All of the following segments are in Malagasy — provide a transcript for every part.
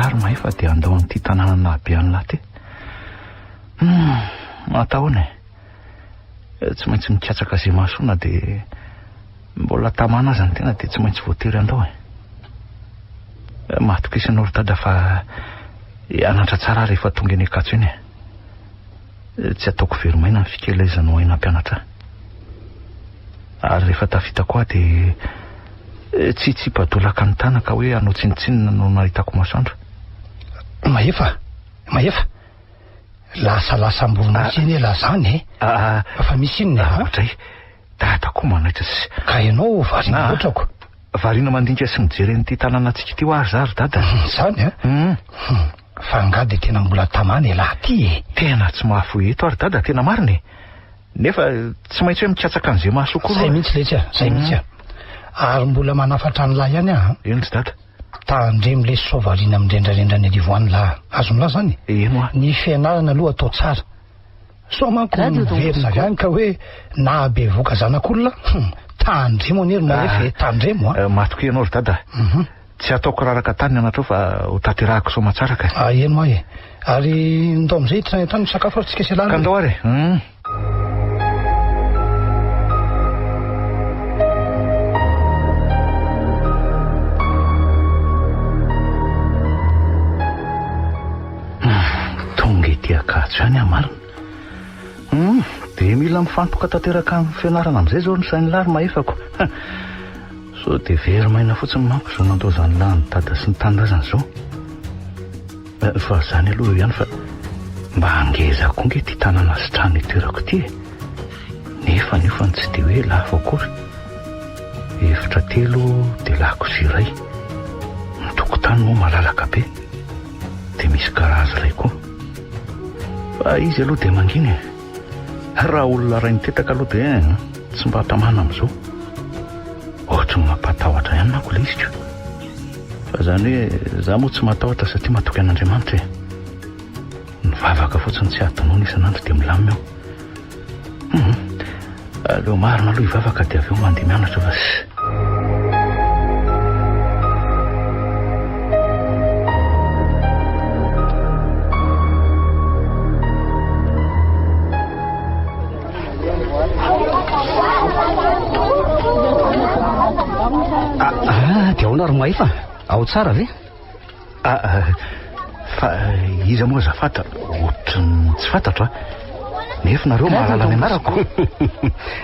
ary Mahefa dia handao an'ity tanàna nahabe an'lah ty. Hum, matahoana e. Tsy maintsy mikatsaka izay mahasoa na dia mbola tamana aza ny tena dia tsy maintsy voatery handao e. Matokisa anao ry dada fa hianatra tsara aho rehefa tonga eny Ankatso eny e. Tsy ataoko very maina ny fikelezanao ahy nampianatra ahy. Ary rehefa tafita koa aho dia tsy hitsipa-dolaka ny tana ka hoe hanao tsinontsinona no nahitako masoandro. Mahefa! Mahefa! Lasalasa ambony mihitsy anie lah zany e! Fa misy inona e? Ohatray, dada koa manaitra sy. Ka ianao variana loatra ko. Variana mandinika sy mijery an'ity tanànantsika ity hoa ry za ry dada. Izany an? Fa angaha dia tena mbola tamana elah ty e? Tena tsy mahafoy eto ary dada, tena marina e! Nefa tsy maintsy hoe mikatsaka an'izay mahasoa koa aloha. Zay mihitsy letsy a, zay mihitsy a. Ary mbola manafatra an'lah ihany aho an. Eny ry dada. Tandremo lesy sao variana mirendrarendra any arivo any lah. Azon'lah zany? Eny hoa. Ny fianarana aloha atao tsara. Sao manko miverina avy any ka hoe nahabevoka zanak'olona, hum, tandremo anie ry Mahefa e, tandremo a. Matokia ianao ry dada. Tsy hataoko raraka tany ny anatrao fa ho tanterahako soamatsara ka. Ah, eny hoa e. Ary ndao amin'izay hiditra any an-trano misakafo ary tsika sy ialahy Ka ndao ary e. Hum. Tonga ety Ankatso ihany aho marina. Hum, dia mila mifantoka tanteraka amin'ny fianarana amin'izay izao ny sain'lah ry Mahefako. Sao dia very maina fotsiny manko izao nandaozan'lah an'i Dada sy ny tanindrazana izao. Fa izany aloha eo ihany fa mba ngeza koa nge ity tanàna sy trano itoerako ity e. Nefa ny hofany tsy dia hoe lafo akory. Efitra telo dia lakozia iray. Ny tokotany moa malalaka be. Dia misy garazy iray koa. Fa izy aloha dia mangina e. Raha olona iray mitetaka aloha dia tsy mba tamana amin'izao. Ohatry ny mampatahotra ihany manko ilay izy ko. Fa izany hoe za moa tsy matahotra satria matoky an'Andriamanitra e. Ny vavaka fotsiny tsy hadinoina isan'andro dia milamina eo. Hum. Aleo marina aloha hivavaka dia avy eo mandeha mianatra fa. Ah, ah, dia ahoana ry Mahefa? Ao tsara ve? Ah, ah, fa iza moa azafady? Ohatran'ny tsy fantatro a. Nefa nareo mahalala ny anarako.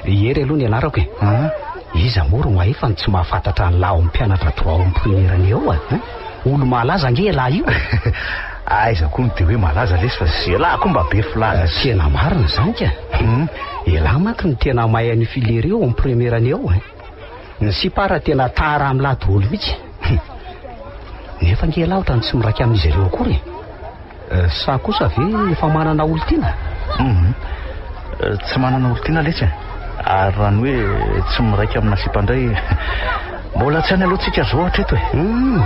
Hery aloha ny anarako e. Ah. Iza moa ry Mahefa no tsy mahafantatra an'lah ao mpianatra droit ao première année ao a? Olo-malaza ange ialahy io e! Aiza koa no dia hoe malaza lesy fa ialahy koa mba be filaza sy. Tena marina izany ka! Ialahy manko no tena mahay an'io filière io ao amin'ny première année ao e! Ny sipa ara tena tara amin'lah daholo mihitsy. Nefa ange ialahy ohatran'ny tsy miraika amin'izy ireo akory e! Sa kosa ve efa manana olon-tiana? Hum, tsy manana olon-tiana letsy e. Ary raha ny hoe tsy miraika amina sipa indray, mbola tsy any aloha tsika zao hatreto e. Hum.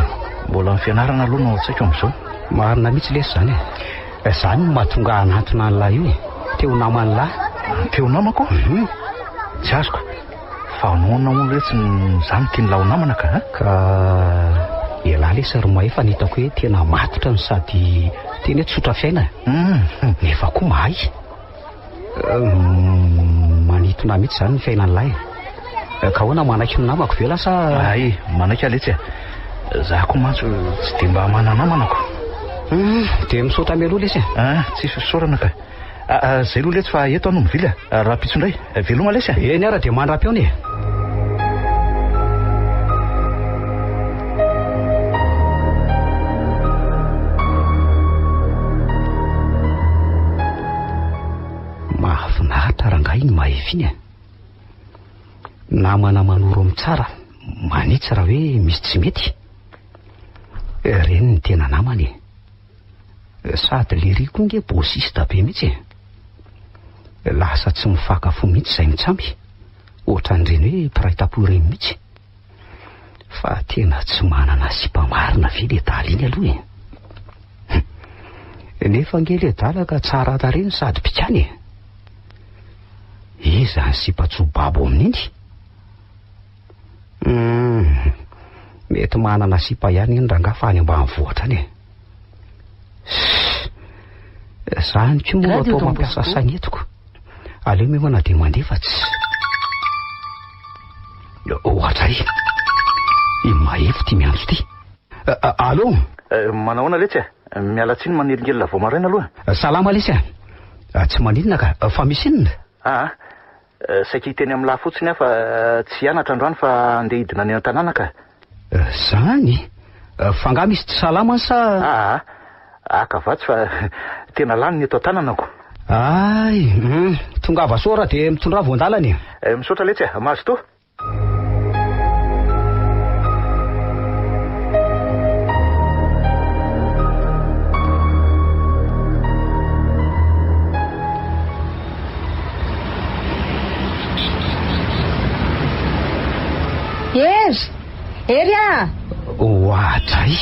Mbola ny fianarana aloha no ao an-tsaiko amin'izao. Marina mihitsy lesy izany e. Izany no mahatonga ahy hanantona an'lah io e. Te ho naman'lah. Te ho namako? Hum. Tsy azoko. Fa ahoana hono re tsy za no tian'lah ho namana ka a? Ka ialahy lesy ry Mahefa ny hitako hoe tena matotra no sady tena hoe tsotra fiaina Hum. nefa koa mahay. Manintona mihitsy izany ny fiainan'lah e. Ka ahoana manaiky ho namako ve lah sa? Hay, manaiky aho letsy e. Za koa mantsy tsy dia mba mana-namana ko. Hum, dia misaotra mialoha lesy e. Ah, tsisy fisaorana ka. Ah, zay aloha letsy fa eto aho no mivily a. Rahampitso indray. Veloma lesy a. Eny ara dia mandra-pihaona e. Mahafinaritra rangahy iny Mahefa iny e. Namana manoro amin'ny tsara, manitsy raha hoe misy tsy mety. Ireny ny tena namana e. Sady lery koa nge bosista be mihitsy e. Lasa tsy mifaka fo mihitsy izay mitsamy. Ohatran'ireny hoe mpiray tampo ireny mihitsy. Fa tena tsy manana sipa marina ve le dala iny aloha e? Nefa ange le dala ka tsara tarehy no sady bikany e. Iza ny sipa tsy ho babo amin'iny? Hum, mety manana sipa ihany iny rangahy fa any ambanivohitra any e. Zany koa moa no Radio atao Don mampiasa Bosco. saina etiko. Aleo miomana dia mandeha fa tsy... Ohatra e. I Mahefa ity miantso ity. Allô? Manahoana letsy e? Miala tsiny manelingelina vao maraina aloha. Salama lesy a. Tsy maninona ka. Fa misy inona? Aa, saika hiteny amin'lah fotsiny aho fa tsy hianatra androany fa andeha hidina any an-tanàna ka. Zany? Fa angaha misy tsy salama any sa? Aa, haka vatsy fa tena lany ny eto an-tananako. Ay, hum, tongava soa raha dia mitondrà voan-dalana e. Misaotra letsy e, mazotoa. Hery! Hery ah! Oadray!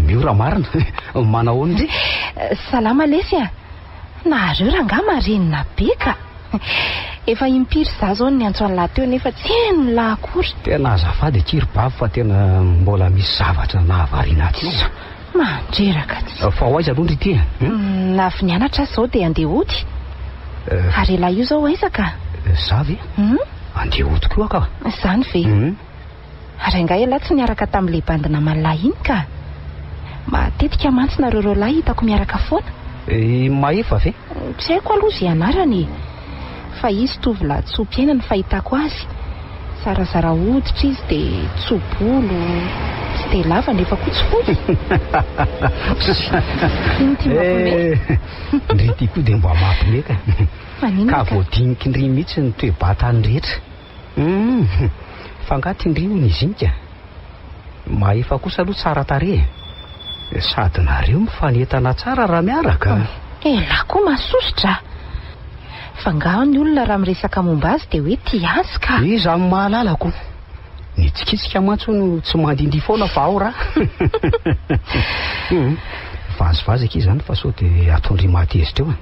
Miora marina. Manahoana ndry? Salama lesy a! Nareo rangahy marenina be ka! Efa impiry za zao no niantso an'lah teo nefa tsy henon'lah akory. Tena azafady akia ry bavy fa tena mbola misy zavatra nahavariana ahy teo. Mandreraka tsy. Fa ho aiza aloha ndry ity e? Avy nianatra aho izao dia andeha hody. Ary elah io izao aiza ka? Za ve? Andeha hody koa aho ka. Izany ve? Ary angaha ialahy tsy niaraka tamin'ilay bandy naman'lah iny ka? Matetika mantsy nareo roalahy hitako miaraka foana. I Mahefa ve? Tsy haiko aloha izay anarany e! Fa izy tovolahy tso-piaina ny fahitako azy. Zarazara hoditra izy dia tso-bolo, tsy dia lava nefa koa tsy fohy. Ino ity mampiomehy? Eh, ndry ity koa dia mba mampiomehy ka. Maninona Ka ka? voadiniky ndry mihitsy ny toe-batany rehetra. Humm, fa angaha ty ndry hono izy iny ka? Mahefa kosa aloha tsara tarehy e. Sady nareo mifanentana tsara raha miaraka. Elah koa masosotra a! Fa angaha ny olona raha miresaka momba azy dia hoe tia azy ka! Iza no mahalala ko? Ny tsikitsika mantsy hono tsy mandindia foana fa ao raha. Humm, vazivazy akia izany fa sao dia ataon-dry mahatezitra eo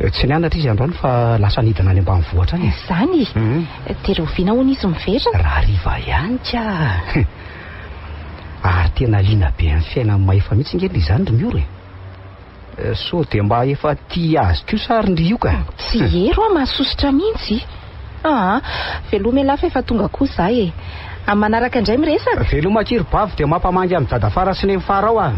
e. Tsy nianatra izy androany fa lasa nidina any ambanivohitra any e. Izany e? Dia rahoviana hono izy miverina? Rahariva ihany ka! Ary tena liana be amin'ny fiainan'i Mahefa mihitsy ange ndry izany ry Mioro e! Sao dia mba efa tia azy kosa ary ndry io ka! Tsy hery hoa mahasosotra mihitsy! Aa! Veloma elah fa efa tonga koa za e! Amin'ny manaraka indray miresaka! Veloma akia ry bavy dia mampamangy amin'i Dadafara sy Nenifara ao ah!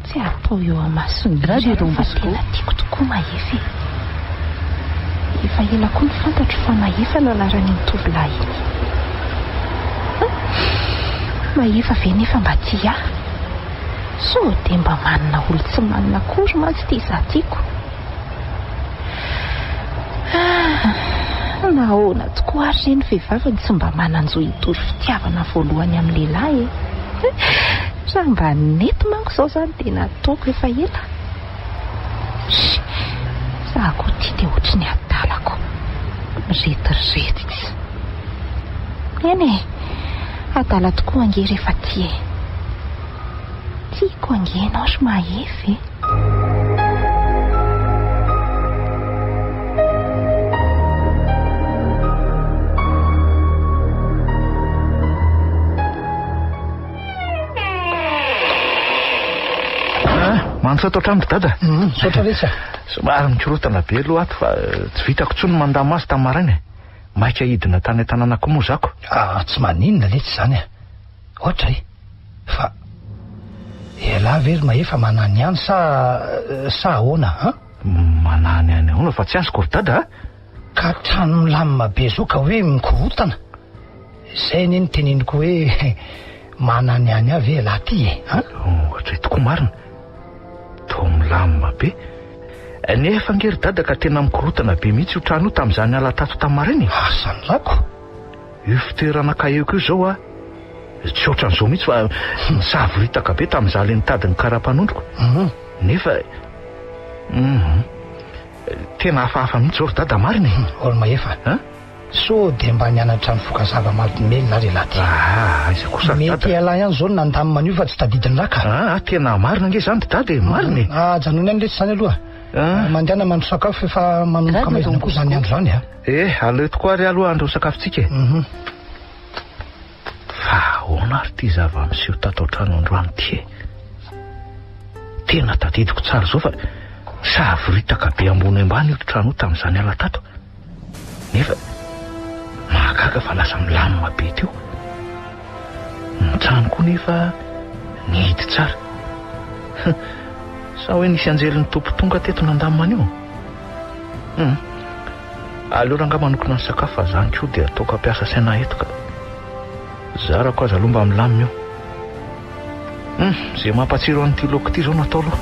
Tsy atao eo amason'ny Radio iry Don fa Bosco. tena tiako tokoa Mahefa e. Efa ela koa no fantatro fa Mahefa no anaran'iny tovolahy iny. Mahefa ve nefa mba tia ahy? Sao dia mba manana olon-tsy manana akory mantsy ity izaho tiako. Ah, nahoana tokoa ary re ny vehivavy no tsy mba manan-jo hitory fitiavana voalohany amin'ny lehilahy e? Raha mba nety manko izao izany dia nataoko efa ela. Ry, za koa ity dia ohatry ny adalako. Miretirety tsy. Eny e, adala tokoa ange rehefa tia e. Tiako ange ianao ry Mahefa e. Mandroso ato an-trano ry dada. Misaotra lesy a. Somary mikorontana be aloha ato fa tsy vitako intsony ny mandamina azy tamin'ny maraina e. Maika hidina tany an-tanàna koa moa zako. Ah, tsy maninona letsy izany a. Ohatra e. Fa ialahy ve ry Mahefa manany ihany sa sa ahoana an? Manany ihany ahoana fa tsy azoko ry dada a. Ka trano milamina be zao ka hoe mikorontana. Izay anie no teneniko hoe manany ihany ahy ve ialahy ty e an? Ohatra tokoa marina. Toa milamina be. Nefa ange ry dada ka tena mikorontana be mihitsy io trano io tamin'izaho niala tato tamin'ny maraina e. Asa ny lako. Io fitoerana kaheko io izao a, tsy ohatran'izao mihitsy fa nisavoritaka be tamin'izaho ilay nitady ny kara-panondroko. Nefa, hum, tena hafahafa mihitsy izao ry dada marina e. Ol Mahefa, An? sao dia mba nianatra nifoka zava-mahadomelina ary ialahy ty? Ah, aiza kosa ry dada. Mety ialahy ihany izao no nandamina an'io fa tsy tadidin'i Raka. Ah, tena marina ange izany ry dada e, marina e. Ah, ajanony any letsy izany aloha. Ah. Mandehana mandro sakafo efa manomboka Radio maizina Don koa izany andro izany a. Eh, aleo tokoa ary aloha handro sakafontsika e. Mhm. Fa ahoana ary ity zava-miseho tato an-trano androany ity e? Tena tadidiko tsara izao fa savoritaka be ambony ambany io trano io tamin'izaho niala tato. Nefa mahagaga fa lasa milamina be teo. Ny trano koa nefa nihidy tsara. Sa hoe nisy anjelin'ny Tompo tonga teto nandamina an'io? Hum. Aleo rangahy manokana ny sakafo fa zany koa dia ataoko hampiasa saina eto ka. Zarako aza aloha mba milamina io. Hum, izay mampatsiro an'ity laoka ity izao no atao aloha.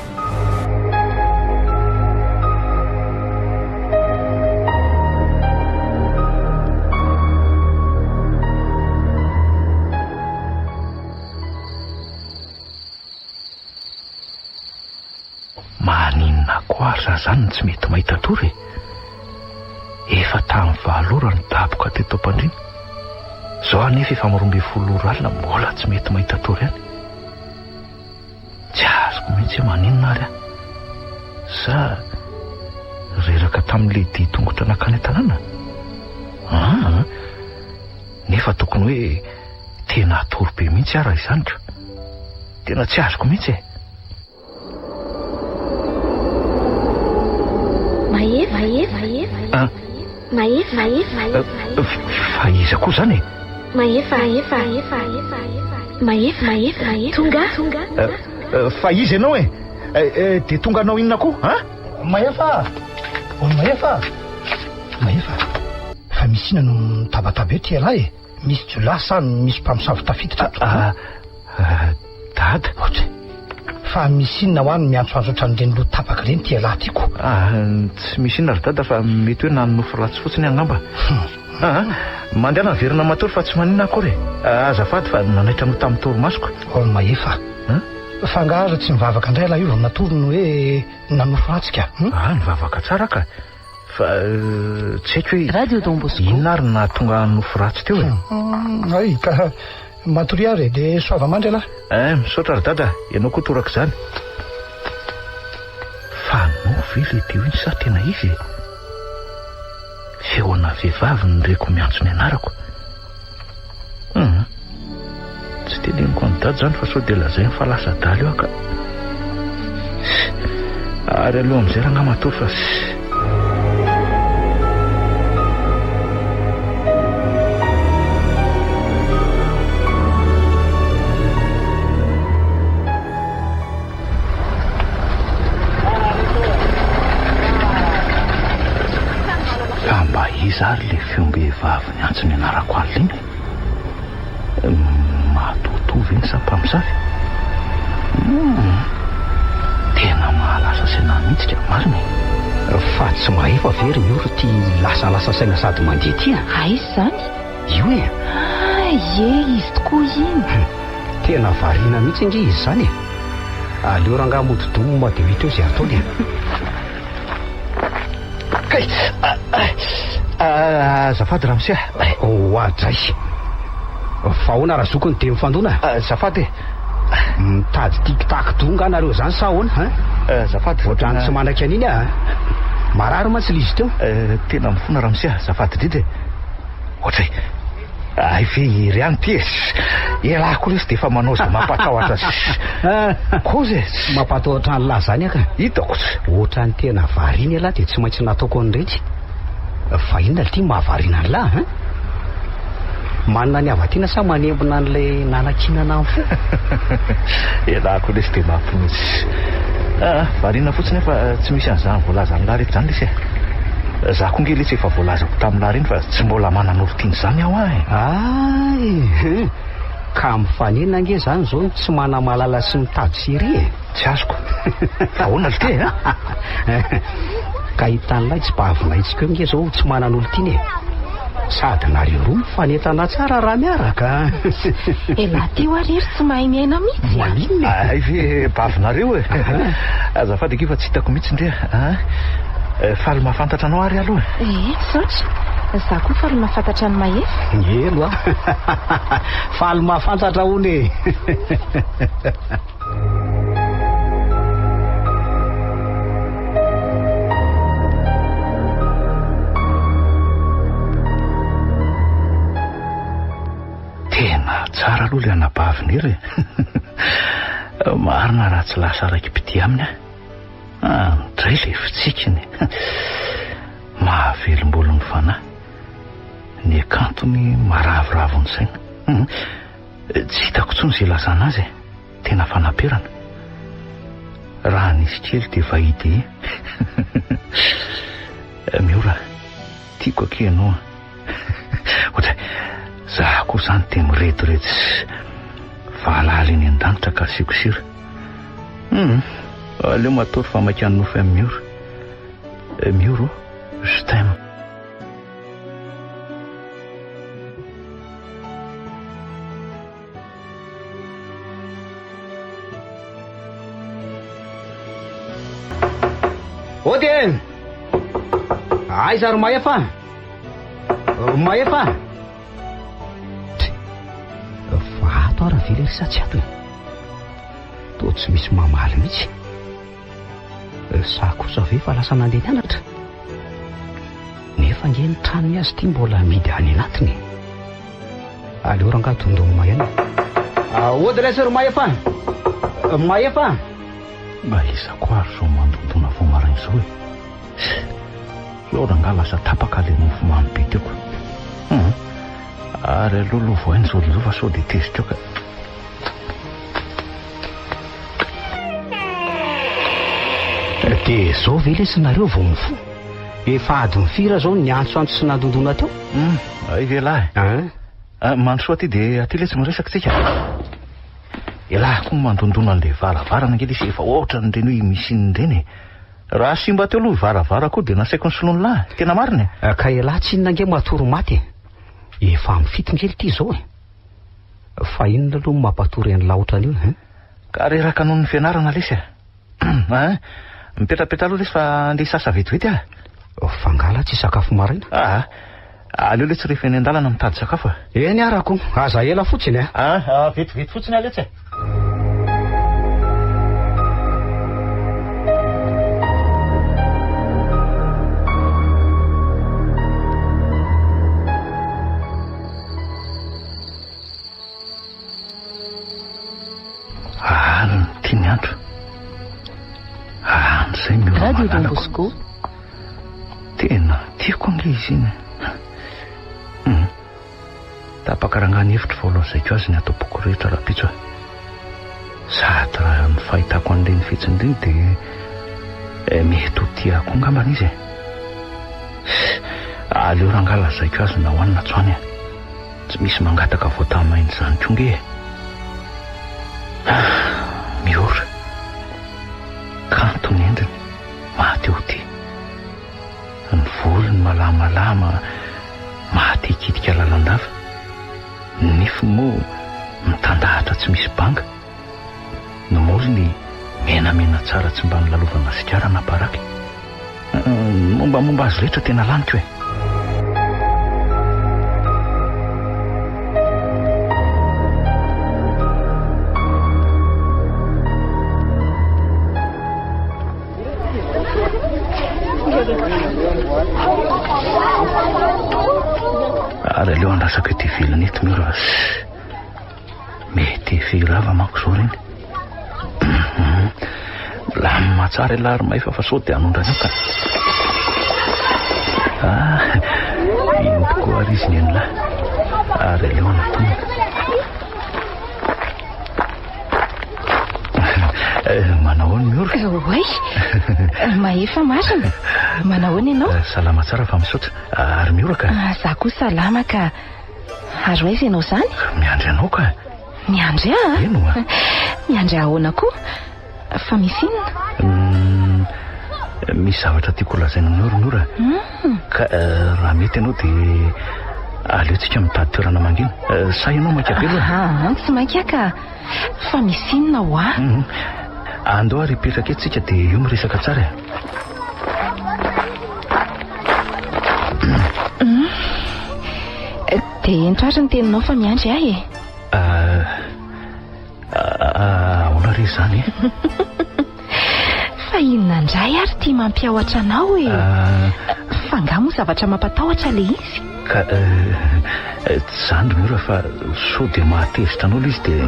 Maninona koa ary za zany no tsy mety mahita tory e? Efa tamin'ny valo ora no daboka teto am-pandriana. Izao anefa efa amin'ny 12 ora alina mbola tsy mety mahita tory ihany. Tsy azoko mihitsy hoe maninona ary aho. Sa reraka tamin'ilay dia tongotra nankany an-tanàna? Aa! Nefa tokony hoe tena hatory be mihitsy aho raha izany ko. Tena tsy azoko mihitsy e. Mahefa, mahefa, Ah. mahefa, mahefa, Eh, Fa iza koa izany e? mahefa, mahefa, mahefa, mahefa, tonga, Eh, eh, Fa iza ianao e? Eh, eh, Dia tonga hanao inona koa? An? Mahefa! Oh, Mahefa! Mahefa! Fa misy inona no mitabataba eto ialahy e? Misy jiolahy sa misy mpamosavy tafiditra ato? Ah, ah, Dada. Ohatry. Fa misy inona ho any miantsoantso ohatran'ireny loha tapaka ireny ity ialahy tiako? Ah, tsy misy inona ry dada fa mety hoe nanonofy ratsy fotsiny angamba. Ah, mandehana miverina matory fa tsy maninona akory e. Ah, azafady fa nanaitra anao tamin'ny torimasoko. Oh, Mahefa. Fa angaha aza tsy mivavaka indray ialahy io vao natory no hoe nanofy ratsy ka? Ah, nivavaka tsara ka. Fa tsy haiko hoe Radio Don Bosco. inona ary no nahatonga nofy ratsy teo e. Ay, ka matoria ary e, dia soava mandry ialahy. Eh, misaotra ry dada, ianao koa toraka izany. Fa nofy ve ilay teo iny sa tena izy e? Feona vehivavy no reko miantso ny anarako. Hum. Tsy teneniko an'i dada izany fa sao dia lazainy fa lasa adala eo aho ka. Ary aleo amin'izay rangahy matory fa. Fa mba iza ary ilay feom-behivavy niantso ny anarako alina iny e? Matoatoa ve ny sa mpamosavy? Hum, tena mahalasa saina mihitsy ka, marina e! Fa tsy mahefa ve ry Mioro ity lasalasa saina sady mandeha ity a? Aiza izany? Io e! Ah, ie, izy tokoa iny. Tena variana mihitsy ange izy izany e! Aleo rangahy mody dom dia ho hita eo izay ataony e! Kay! Azafady ramose a! Oadray! Fa ahoana razokiny dia mifandona? Azafady e! Mitady tic tac do nga nareo izany sa ahoana hein? Azafady. Ohatran'ny tsy manaiky an'iny aho a! Marary mantsy ilay izy teo. Tena mifona ramose a! Azafady indrindra e! Ohatray! Hay ve hery ihany ity e! Elah koa lesy dia efa manao izay mampatahotra kozy e! Mampatahotra an'lah zany aka. Hitako. Ohatran'ny tena variana elah dia tsy maintsy nataoko an'iretsy. Fa inona ity mahavariana an'lah hein? Manana ny hava-tiana sa manembona an'ilay nanakinana ny fo? Elah koa lesy dia mampinotsy. Ah, variana fotsiny aho fa tsy misy an'izany voalazan'lah rehetra izany lesy e! Za koa nge letsy efa voalazako tamin'lah reny fa tsy mbola manana olon-tiana izany aho an e! Ay eh! Ka mifanena ange izany izao ny tsy mana-malala sy mitady série e! Tsy azoko. Fa ahoana ry te a? Ka hitan'ilay tsy bavin'aintsika eo nge izao tsy manana olon-tiana e! Sady nareo roa mifanentana tsara raha miaraka an! Elah teo ary ery tsy mahay miaina mihitsy a! Maninona e? Hay ve bavinareo e! Azafady akia fa tsy hitako mihitsy ndry a! Faly mahafantatra anao ary aloha e! Ee, misaotra. Za koa faly mahafantatra an'i Mahefa. Helo a! Faly mahafantatra hono e! Tena tsara aloha ilay anabaviny ery e! Marina raha tsy lasa raiki-pitia aminy aho. Ah, midray izay fitsikiny. Mahavelombolo ny fanahy. Ny hakantony maharavoravo ny saina. Hum, tsy hitako intsony izay ilazana azy e. Tena fanaperana. Raha nisy kely dia validé. Miora, tiako akia ianao a. Ohatra, za koa izany dia mirediredy sy valala eny an-danitra ka asiako sira. Hum, aleo matory fa maika hanonofy amin'i Miora. Miora o, je t'aime. Ody e! Aiza ry Mahefa? Mahefa! Fa ato ary ve lery sa tsy ato e? Toa tsy misy mamaly mihitsy. Sa kosa ve fa lasa nandeha nianatra? Nefa ange ny tranony azy ity mbola amidy any anatiny e. Aleo rangaha dondonina ihany. Aody ilay sœur Mahefa! Mahefa! Mba iza koa ary izao mandondona vao maraina izao e? Izao rangaha lasa tapaka ilay mofo mamy be teo ka. Hum. Ary aleo aloha vohaina izao olona izao fa sao dia tezitra eo ka. Dia izao ve lesy nareo vao mifoha? Efa adiny firy zao niantsoantso sy nandondona teo? Hum, ay ve lahy? Hein? Ah, mandrosoa aty dia aty letsy miresaka tsika. Elah koa mandondona an'ilay varavarana ange lesy efa ohatran'ireny hoe misy inona ireny e. Raha simba teo aloha varavarako dia nasaiko nisoloan'ny lahy. Tena marina e. Ka elah tsinona ange matory maty e. Efa amin'ny fito nge ity izao e. Fa inona aloha no mampatory an'lah ohatran'io hein? Ka reraka noho ny fianarana lesy e. Hein? Mipetrapetra aloha lesy fa andeha hisasa vetivety aho. Fa angaha lah tsy hisakafo maraina? Aa, aleo letsy rehefa eny an-dalana mitady sakafo e. Eny arako, aza ela fotsiny a. Aa, vetivety fotsiny aho letsy e. Alina ity ny andro. Any izay ny ora Radio Don malalako. Bosco. Tena tiako ange izy iny. Hmm. Tapaka rangahy ny hevitro vao lazaiko azy ny ato am-poko rehetra rahampitso a. Sady raha ny fahitako an'ireny fihetsiny ireny dia eh, mety ho tia ahy koa angambany izy e. Aleo rangahy lazaiko azy na ho any na tsy ho any a. Tsy misy mangataka voatamaina izany koa nge e. Ah, Miora. Kanto ny endriny, maha te ho tia. Ny volony malamalama, maha te hikitika lalandava. Ny nifiny moa mitandahatra tsy misy banga. Ny molony menamena tsara tsy mba nolalovana sigara na paraky. Ny mombamomba azy rehetra tena laniko e. Ary aleo andrasako ety ivelany eto Mira. Mety hirava manko izao ireny. Milamina tsara ialahy ry Mahefa fa sao dia hanondrana eo ka. Ah, iny tokoa ary izy nenilahy. Ary aleo anatonina. Eh, manao ahoana Miora? Oay, Mahefa marina. Manao ahoana ianao? Eh, salama tsara fa misaotra. Ary Miora ka? Ah, za koa salama ka. Ary ho aiza ianao izany? Miandry anao ka. Miandry ahy? Eny oa. Miandry ahy ahoana koa? Fa misy inona? Hmm, misy zavatra tiako holazaina aminao ry Nora. Hmm. Ka eh, raha mety ianao dia aleontsika mitady toerana mangina. Eh, sa ianao maika be aloha? Ah, tsy maika ka. Fa misy inona ho ahy? Hmm. Andao ary hipetraka eto tsika dia io miresaka tsara e. Dia ento ary ny teninao fa miandry ahy e. Ah, ah, ahoana re izany e? Fa inona indray ary ity mampiahotra anao e? Ah. Fa angaha moa zavatra mampatahotra ilay izy? Ka eh, tsy izany ry Miora fa sao dia mahatezitra anao ilay izy dia eh,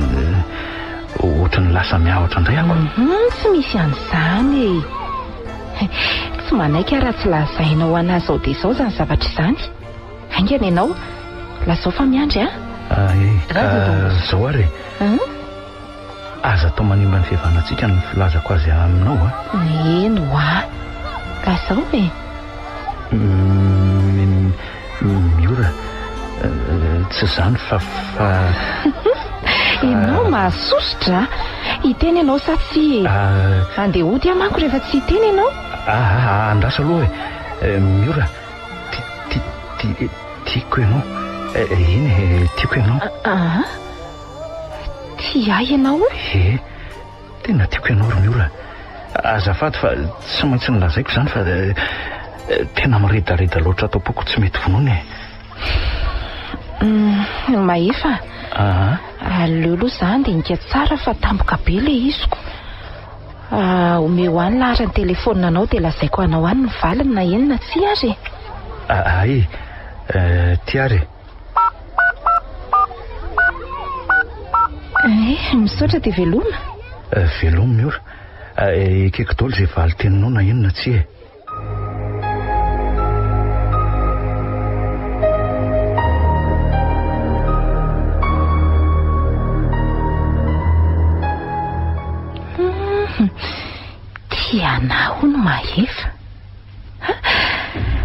Ohatry ny lasa miahotra indray aho. Hum, tsy misy an'izany e. Tsy manaiky aho raha tsy lazainao anà izao dia izao izany zavatra izany. Haingana ianao. Lazao fa miandry an. Ay, ka izao ary e. Aza atao manimba ny fihavanantsika ny filazako azy aminao a. Eny hoa. Lazao e. Miora, tsy izany fa fa. Ianao mahasosotra a! Hiteny ianao sa tsia e? Handeha hody aho manko rehefa tsy hiteny ianao. Aa, andraso aloha e. Miora, tiako ianao. Eny e, tiako ianao. Aa, tia ahy ianao? Ie, tena tiako ianao ry Miora. Azafady fa tsy maintsy nolazaiko izany fa tena miredareda loatra ato am-poko tsy mety vonoina e. Mahefa, aleo aloha za handinika tsara fa tampoka be ilay iziko. Omeo ahy ny laharan'ny telefaoninanao dia lazaiko anao any ny valiny na eny na tsia ary e. Ay, ty ary e. Eh, misaotra dia veloma. Veloma Miora. Ekeko daholo izay valin-teninao na eny na tsia e. Tia anah hono Mahefa.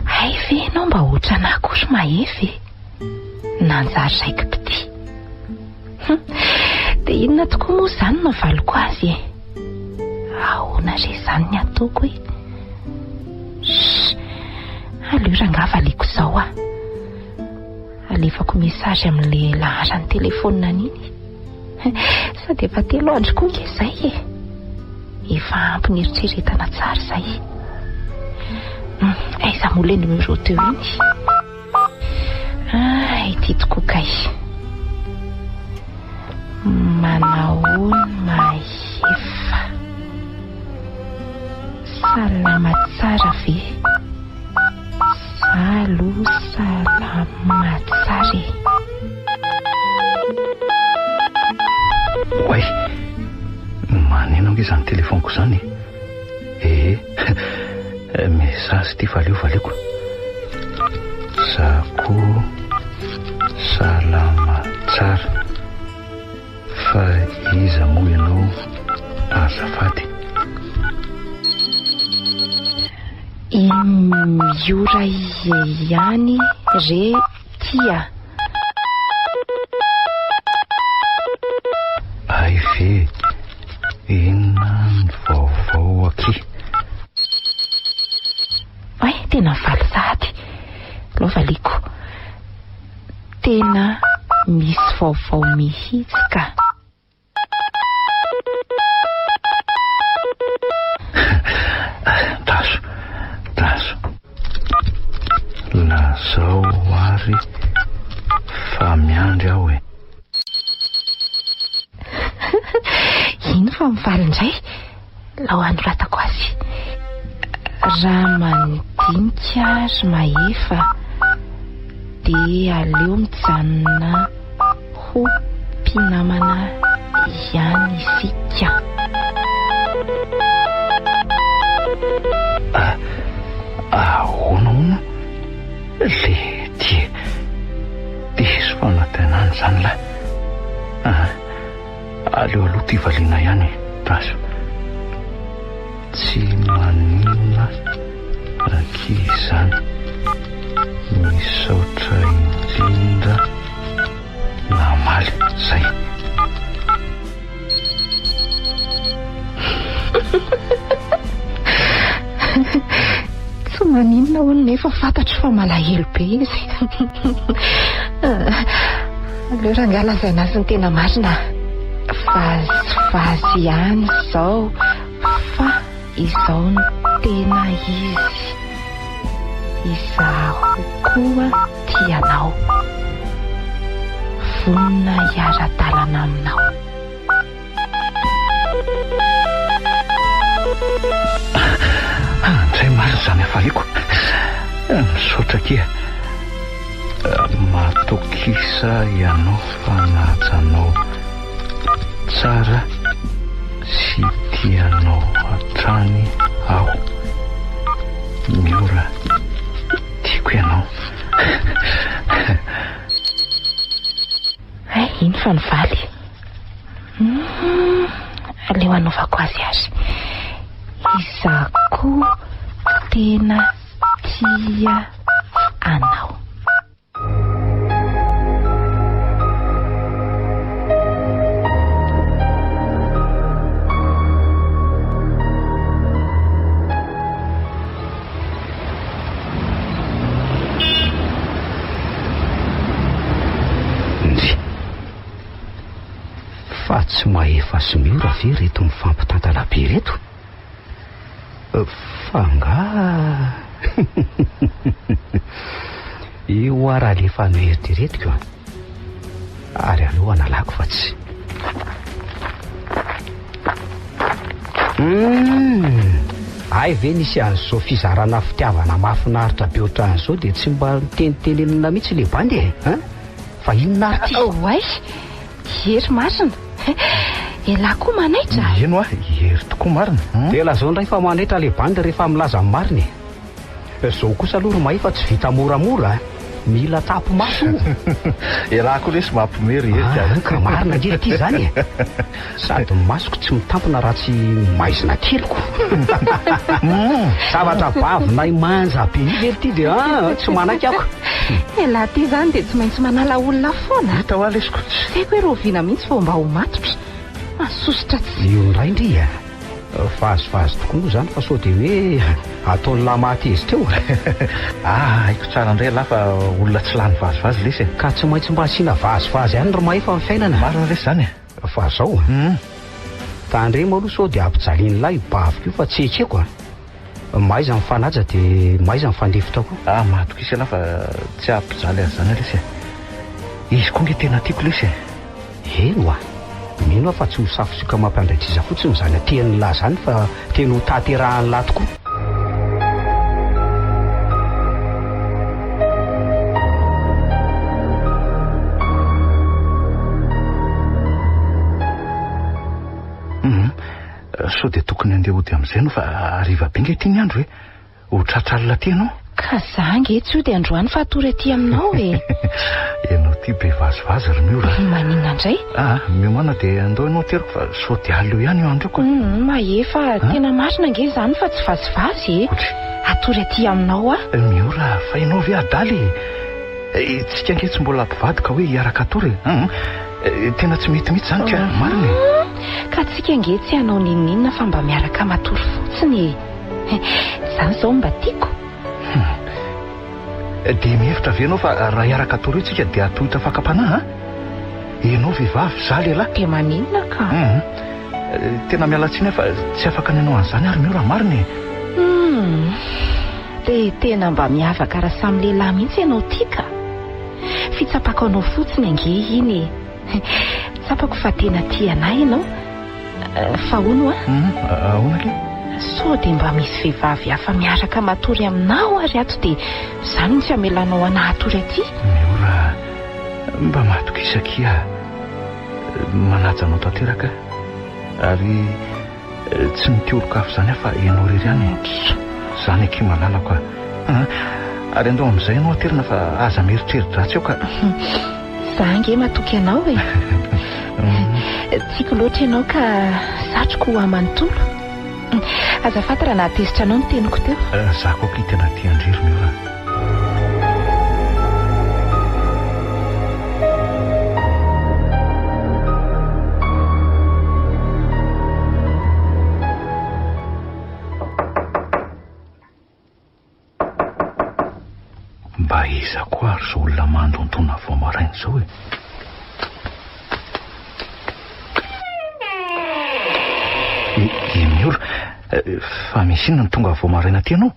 Hay ve ianao mba ohatranah koa ry Mahefa e? Nanjary raiki-pitia. Dia inona tokoa moa izany no havaliko azy e? Ahoana re izany ny ataoko e? Shh! Aleo rangahy valiako izao ah. Alefako message amin'ilay laharan'ny telefaonina iny. Sady efa telo andro koa nge izay e. Efa ampy nieritreretana tsara izay. Aiza moa ilay numéro teo iny? Ah, ity tokoa kay. Manahoana Mahefa. Salama tsara ve? Za aloha salama tsara e. Oay! Maneno ange izany telefaoniko izany e. Ee, message ity fa aleo valiako. Za koa salama tsara. Fa iza moa ianao azafady? I Miora ihany re tia. Hay ve? Inona ny vaovao akia? Hay, tena mivaly sahady. Aleo valiako. Tena misy vaovao mihitsy ka. Daso, daso. Lazao ary fa miandry aho e. Ino fa mivaly indray? Lao hanoratako azy. Raha mandinika ry Mahefa dia aleo mijanona ho mpinamana ihany isika. Ahoana hono? Le dia diso fanantenana izany lahy. Ah, aleo aloha ity valiana ihany e. Raso. Tsy maninona akia izany. Misaotra indrindra namaly. Zay. Tsy maninona hono nefa fantatro fa malahelo be izy. Aleo rangahy lazaina azy ny tena marina. Vazivazy ihany izao fa izao no tena izy. Izaho koa tia anao. Vonona hiara-dalana aminao. Andray marina izany hafaliako. Misaotra akia. Matokisa ianao fa najanao tsara. tia anao hatrany aho. Miora, tiako ianao. Hay, iny fa nivaly. Hum, aleo hanaovako azy ary. Izaho koa tena tia anao. Ndry. Fa tsy mahefa sy miora ve ireto mifampitantana be ireto? Fa angaha Io ara alefa noeritreretiko an. Ary aleo analako fa tsy. Hum! Hay ve nisy an'izao fizarana fitiavana mahafinaritra be ohatran'izao dia tsy mba nitenitenenina mihitsy le bandy e! Hein? Fa inona ary ity? Oay! Hery marina! Elah koa manaitra? Eny hoa, hery tokoa marina. Dia lazao indray fa manaitra le bandy rehefa milaza ny marina e! Zao kosa aloha ry Mahefa tsy vita moramora a! Mila tapi-maso o! Elah koa lesy mampiomehy ry Hery ka! Ah, ka marina ange ity izany e! Sady ny masoko tsy mitampina raha tsy maizina kely ko! Zavatra bavinay manja be io ve ry ty dia ah, tsy manaiky ako! Elah ty izany dia tsy maintsy manala olona foana a! Hita hoa lesy ko! Tsy haiko hoe rahoviana mihitsy vao mba ho matotra. Mahasosotra tsy. Io indray ndry a! Vazivazy tokoa moa izany fa sao dia hoe ataon'lah mahatezitra eo. Ah, haiko tsara indray elah fa olona tsy lany vazivazy lesy e. Ka tsy maintsy mba asiana vazivazy ihany ry Mahefa ny fiainana. Marina lesy izany e. Fa zao a. Tandremo aloha sao dia ampijalian'lah io baviko io fa tsy ekeko a. Mahaiza mifanaja dia mahaiza mifandefitra koa. Ah, mahatokisa elah fa tsy hampijaly azy izany lesy e. Izy koa nge tena tiako lesy e. Eny oa! Mino aho fa tsy ho safosioka mampiandraikitra fotsiny izany atehan'lah izany fa tena ho tanterahan'lah tokoa. Hum, sao dia tokony handeha hody amin'izay ianao fa hariva be nge ity ny andro e! Ho tratra alina aty ianao. Ka za ange tsy hody androany fa hatory aty aminao e! Ianao ity be vazivazy ry Miora a! Maninona indray? Aa, miomàna dia andao ianao ateriko fa sao dia alina eo ihany io andro io ka. Humm, Mahefa, tena marina ange izany fa tsy vazivazy e! Ohatry. Hatory aty aminao aho. Miora, fa ianao ve adala e? Tsika ange tsy mbola mpivady ka hoe hiaraka hatory e! Humm, tena tsy mety mihitsy izany ka, marina e! Ka tsika ange tsy hanao n'inon'inona fa mba miaraka matory fotsiny e! Izany izao no mba tiako. Hum. Dia mihevitra ve ianao fa raha hiaraka hatory eo tsika dia hatohitra fakam-panahy an? Ianao vehivavy, izaho lehilahy. Dia maninona ka? Hum. Tena miala tsiny aho fa tsy afaka ny hanao an'izany ary Miora, marina e. Hum. Dia tena mba miavaka raha samy lehilahy mihitsy ianao ity ka. Fitsapako anao fotsiny ange iny e. Tsapako fa tena tia an'ahy ianao. Fa hono hoa? Hum, ahoana kay? Sao dia mba misy vehivavy hafa miaraka matory aminao ary ato dia izany no tsy hamelanao anà hatory aty? Miora, mba matokisa akia. Manaja anao tanteraka aho. Ary tsy mitia olon-kafa izany aho fa ianao irery ihany e. Izany akia malalako a. Ary andao amin'izay ianao aterina fa aza mieritreri-dratsy eo ka. Za ange matoky anao e. Tiako loatra ianao ka satriko ho ahy manontolo. Azafady raha nahatezitra anao ny teniko teo. Za koa akia tena tia an-dry ry Miora. Mba iza koa ary izao olona mandondona vao maraina izao e? I Miora, fa misy inona no tonga vao maraina aty ianao?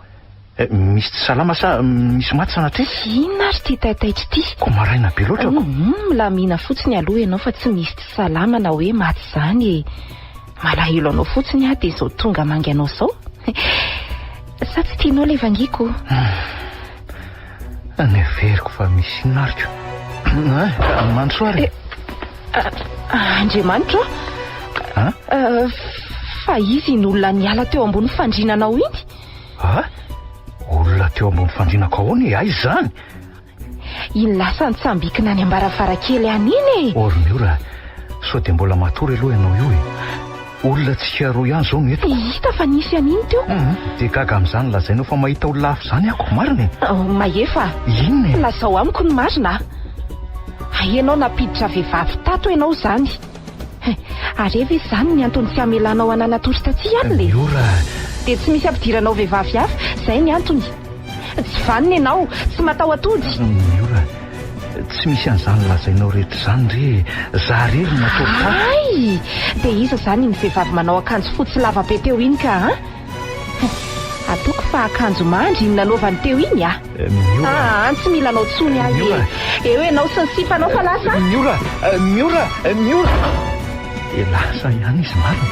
Misy tsy salama sa misy maty sanatria? Inona ary ity taitaitra ity? Koa maraina be loatra ko. Milamina fotsiny aloha ianao fa tsy misy tsy salama na hoe maty izany e. Malahelo anao fotsiny aho dia izao tonga mangy anao izao. Sa tsy tianao ilay vangiko? Neveriko fa misy inona ary ko. Mandrosoa ary. Andriamanitra ô! Fa iza iny olona niala teo ambony fandrinanao iny? Ah? Olona teo ambony fandrinako ahoana e? Aiza izany? Iny lasa nitsambikina any am-baravarankely any iny e! Oh ry Miora, sao dia mbola matory aloha ianao io e? Olona tsika roa ihany izao no eto. Hita fa nisy an'iny teo. Hum, dia gaga amin'izany lazainao fa mahita olona hafa izany ako, marina e? Oh, Mahefa, Inona e? lazao amiko ny marina a! Hay ianao nampiditra vehivavy tato ianao izany. Ary eva izy izany ny antony tsy hamelanao anà natory taty alina e? Miora. Dia tsy misy ampidiranao vehivavy hafa, izay ny antony. Tsy vanona ianao, tsy mataho-atody. Miora, tsy misy an'izany lazainao rehetra izany re e! Za irery no natory tato. Hay! Dia iza izany iny vehivavy manao akanjo fotsy lava be teo iny ka an? Ataoko fa akanjo mandry iny nanaovany teo iny ah. Miora. Ah, tsy mila anao tsony aho e. Eo ianao sy ny sipanao fa lasa. Miora, Miora, Miora. Dia lasa ihany izy marina.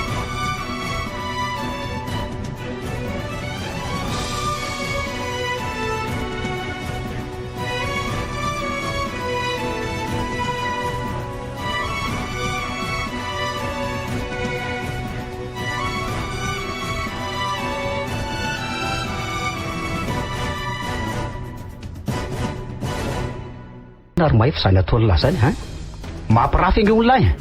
Ary mahefa izany ataon'lah izany an! Mampirafy ange olona e!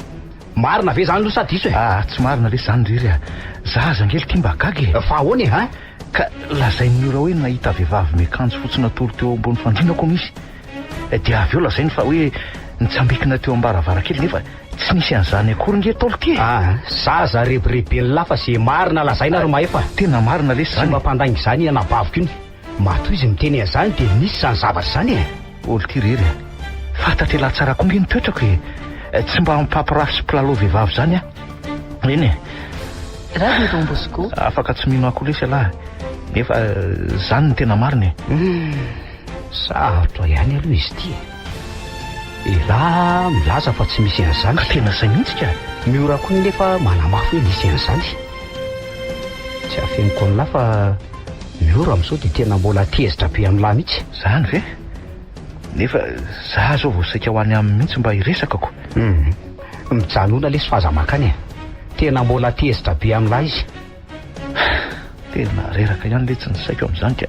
Marina ve izany aloha sa diso e? Ah, tsy marina lesy izany ry ry a! Za aza ange ity mba gaga e! Fa ahoana e an? Ka lazain'ny ora hoe nahita vehivavy miakanjo fotsy natory teo ambony fandriana koa misy. Dia avy eo lazainy fa hoe nitsambikina teo am-baravarankely nefa Tsy nisy an'izany akory nge Ntaolo ty e! Ah, zaza rebireben'lah fa ze marina lazaina ry Mahefa. Tena marina lesy Tsy zany e! mba mpandainga izany i anabaviko iny. Matoa izy miteny an'izany dia nisy izany zavatra izany e! Olo ty rery a! Fantatr'elah tsara koa nge ny toetrako e! Tsy mba mpampirafy sy mpilalao vehivavy izany aho. Eny e! Radio Don Bosco. Afaka tsy mino ahy koa lesy elah nefa zany no tena marina e! Humm, sarotra ihany aloha izy ity e! Elah milaza fa tsy misy an'izany. Ka tena zay mihitsy ka! Miora koa nefa manamafy hoe nisy an'izany. Tsy afeniko an'lah fa Miora amin'izao dia tena mbola tezitra be amin'lah mihitsy. Zany ve? Nefa za zao vao saika ho any aminy mihitsy mba hiresakako. Humm. Mijanona lesy fa aza mankany e. Tena mbola tezitra be amin'lah izy. Tena reraka ihany letsy ny saiko amin'izany ka.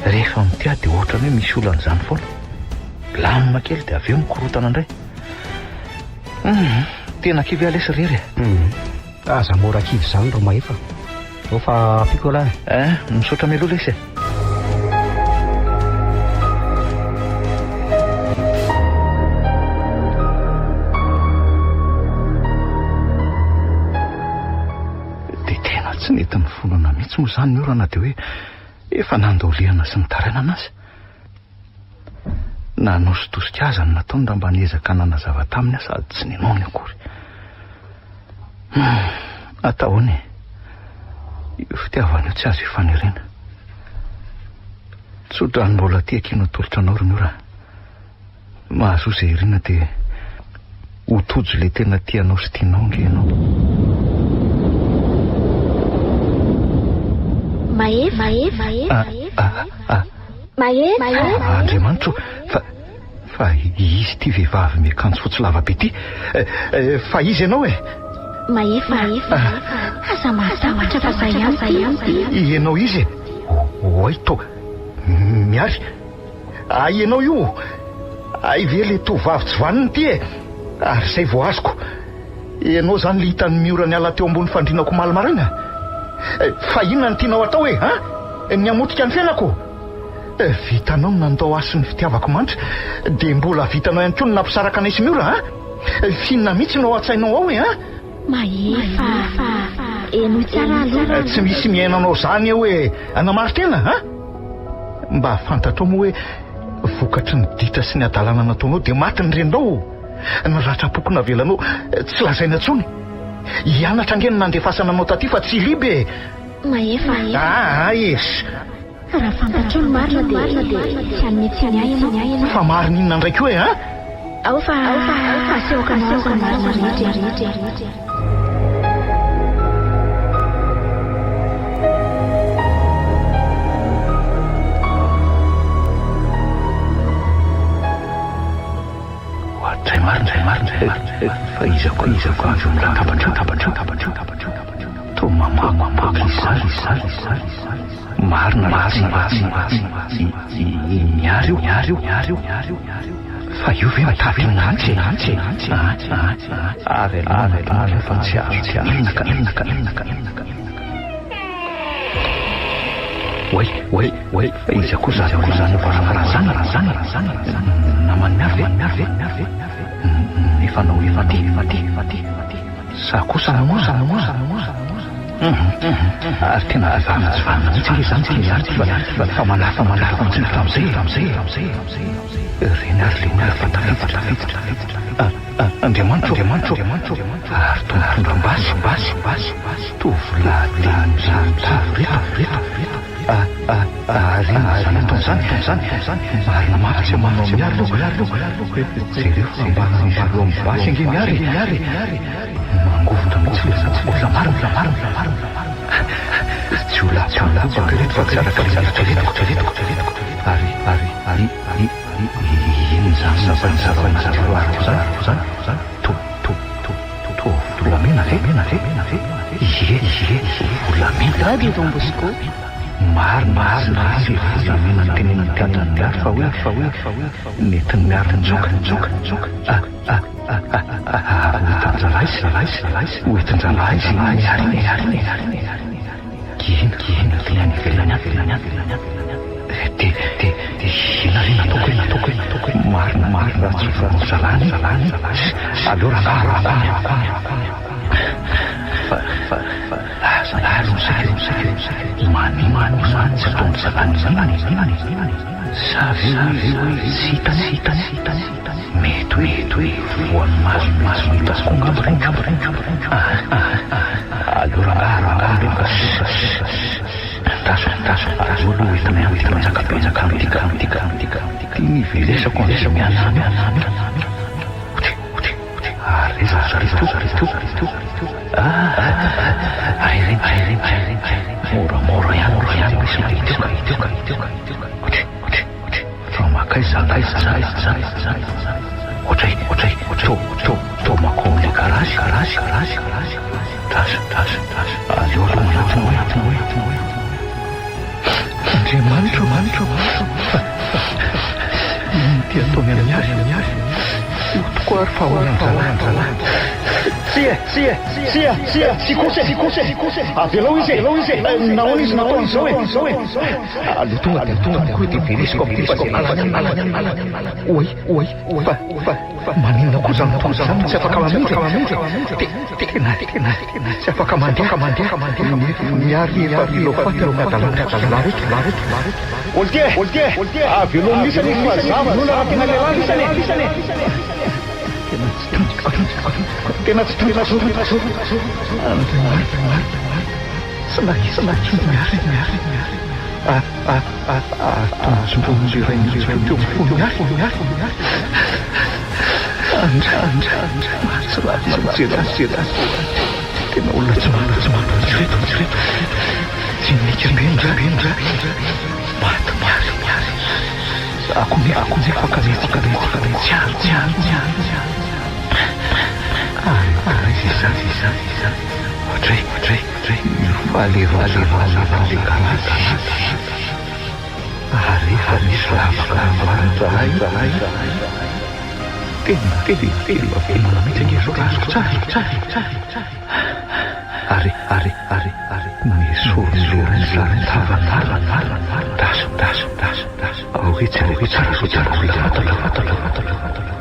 Rehefa mitia dia ohatran'ny hoe misy olana izany foana. Milamina kely dia avy eo mikorotana indray. Hum, tena kivy aho lesy rery e. Hum, aza mora kivy izany ry Mahefa. Ao fa ampiako ialahy e. Eh, misaotra mialoha lesy e. Dia tena tsy nety nifonana mihitsy moa izany ny orana dia hoe efa nandaolihana sy nitarainana aza. Nanositosika azy ny nataony raha mba niezaka nanazava taminy aho sady tsy ninoany akory. Hum, atao ahoana e? Io fitiavana io tsy azo ifanerena. Tsodrano mbola aty akia no atolotra anao ry Miora. Mahazoa izay irina dia ho tojo ilay tena tianao sy tianao ange ianao. Mahefa, mahefa, Ah, ah, mahefa. ah, Andriamanitro, fa fa izy ity vehivavy miakanjo fotsy lava be ity. Eh, eh, fa izy ianao e? Mahefa, aza matahotra fa zay ihany ity. Ianao izy e? Oay to, Miary. Hay ianao io! Hay ve ilay tovovavy tsy vanona ity e! Ary izay vao azoko. Ianao izany ilay hitan'i Miora niala teo ambony fandrianako omaly maraina? Fa inona no tianao atao e? An? Ny hamotika ny fiainako? Vitanao ny nandao ahy sy ny fitiavako mandry, dia mbola vitanao ihany koa ny nampisaraka anay sy Miora, an? F'inona mihitsy no ao an-tsainao ao e, an? Mahefa, henoy tsara aloha. Tsy misy mihaino anao izany eo e! Anamaro-tena, an? Mba fantatrao moa hoe vokatry ny ditra sy ny hadalana nataonao dia maty ny reninao? Ny ratram-poko navelanao tsy lazaina intsony. Hianatra ange no nandefasana anao taty fa tsy hiliba e! Mahefa. Aa e! Raha fantatrao ny marina dia tsy hanome tsiny ahy ianao. Fa marina inona indray koa e an? Ao fa asehoko anao aza ny marina rehetra e. Oadray marina, marina, marina. Fa iza koa iza koa avy eo amin'ny latabatra, latabatra, latabatra, latabatra. Toa mamako izany izany izany. Marina marina marina i i Miary io Miary io Miary io Miary io. Fa io ve mitady ny antsy e? Antsy e? Antsy e? Ary aleo aleo fa tsy azo tsy azo inona ka inona ka inona ka inona ka inona ka. Oay oay oay fa iza koa zany koa zany varavara zany zany zany naman'i Miary ve Miary ve Miary ve nefa nao efa ty efa ty efa ty efa ty sa kosa namoa sa namoa sa namoa sa namoa ary tena vehivavy tsy vanona mihitsy ange zany ty Miary ty fa fa manafa manafa fotsiny hatramin'izay hatramin'izay hatramin'izay ireny ary le olona fa tafiditra tafiditra Andriamanitra Andriamanitra Andriamanitra ary toa mitondra basy basy basy basy Tovolahy telo misaron-tava reto reto reto a a ary inona izany ataony izany ataony izany ataony izany marina mafy tsy manao miary aloha miary aloha jereo fa mba izy roa amin'ny basy ange miary e miary e mangovitra mihitsy ilay zanak'olona marina marina marina marina jiolahy jiolahy mpaka ireto fa tsy araka ny eritreretiko eritreretiko ary ary ary i i inona izany zava-niseho anaty tiroir izany izany izany to to to Toa volamena ve? Mena ve? Mena ve? Ie, ie, volamena. Radio Don Bosco. Marina, marina, tsy volamena ny tenenin'ny dadan'i Miary fa hoe, fa hoe, fa hoe, nentin'i Miary nitsoaka, nitsoaka, nitsoaka. Ah, ah, ah, ah, ah, ah, ho entin-drahalahy izy, rahalahy izy, rahalahy izy, ho entin-drahalahy izy iny Miary iny, Miary iny, Miary iny, Miary iny. Gina, gina, velany, velany, velany, velany. Dia, dia, dia inona re nataoko e, nataoko e, nataoko e. Marina, marina raha tsy vonono zalany, zalany, zalany. Aleo rangahy, rangahy, rangahy, rangahy. Fa, fa, fa, lasa aloha saika, aloha saika, aloha saika. Maninona moa izany tsy ataon'ny zalany, zalany, zalany, zalany. Sa ve hoe tsy hitany, tsy hitany, tsy hitany, tsy hitany. Mety hoe, mety hoe voan'ny maso, maso mahita azy koa angamba ireny, angamba ireny, angamba ireny. Ah, ah, ah. Aleo rangahy, rangahy, rangahy. Andraso, andraso, aleo aloha entinay amin'ity mpanjaka be amin'ity ka, amin'ity ka, amin'ity ka, amin'ity ka. Iny velesako an'izay mianany io. Oty, oty, oty. Ary aiza ry zareo teo, zareo teo, zareo teo, zareo teo. Ah, ah, ary ireny, ary ireny, ary ireny, ary ireny. Moramora ihany, mora ihany misy ilay teo ka, teo ka, teo ka, teo ka. Oty, oty, oty. Fa mankaiza zany, zany, zany, zany, zany. Ohatray, ohatray, to, to, to makao amin'ilay garazy, garazy, garazy, garazy. Andraso, andraso, andraso. Aleo aloha manatona hoe, manatona hoe, manatona hoe. Andriamanitra ô, Andriamanitra ô, fa, fa, inona ity ataony amin'i Miary, Miary? Io tokoa ary fa ahoana an-drahalahy, an-drahalahy. Tsia, tsia, tsia, tsia, tsia kosa e, tsia kosa e, tsia kosa e. Avelao izy e, avelao izy e. Nahoana izy natao an'izao e, an'izao e. Aleo tonga dia tonga tokoa dia velesiko amin'ity fa izay lalany any, lalany any, lalany any. Oay, oay, fa, fa. Fa maninona koa izany toa izany tsy afaka mamindra e? Tena, tena, tena tsy afaka mandeha, mandeha, mandeha, nefa miary efa mila ho faty amin'ny hadalana zalahy reto, zalahy reto, zalahy reto. Oltia, oltia, oltia, avelao lisany izy fa za vonona raha tena lehilahy lisany e, lisany e. Tena tsy tantiko, tantiko, tantiko, tena tsy tantiko, tantiko, tantiko. Andriamanitra, Andriamanitra, tsy nahita intsony miary, miary, miary. Ah, ah. Ary tonga iray mihitsy teo amin'ny fony miary, miary, miary. Andra, andra, andra, mahatsiravina mijery azy, mijery azy. Tena olona tsy manana, tsy manana mihitsy ireto, mihitsy ireto. Dinika be ndra, be ndra. Maty miary, miary. Za koa nefa, koa nefa ka mihetsika, mihetsika, tsy ary, tsy ary, tsy ary, tsy ary. Ary aiza izany, izany, izany. Ohatray, ohatray, ohatray. Falefaalefaalefa garazy. Ary efa misy lavaka namboarin-drahalahy io. Tena, tena, tena velona mihitsy ange izao raha azoko tsara, azoko tsara, azoko tsara, azoko tsara. Ary, ary, ary, ary nesorin'ilay ny saron-tavany. Daso, daso, daso, daso. Ao re jereko tsara sao dia mbola olona fantatra, fantatra, fantatra, fantatra.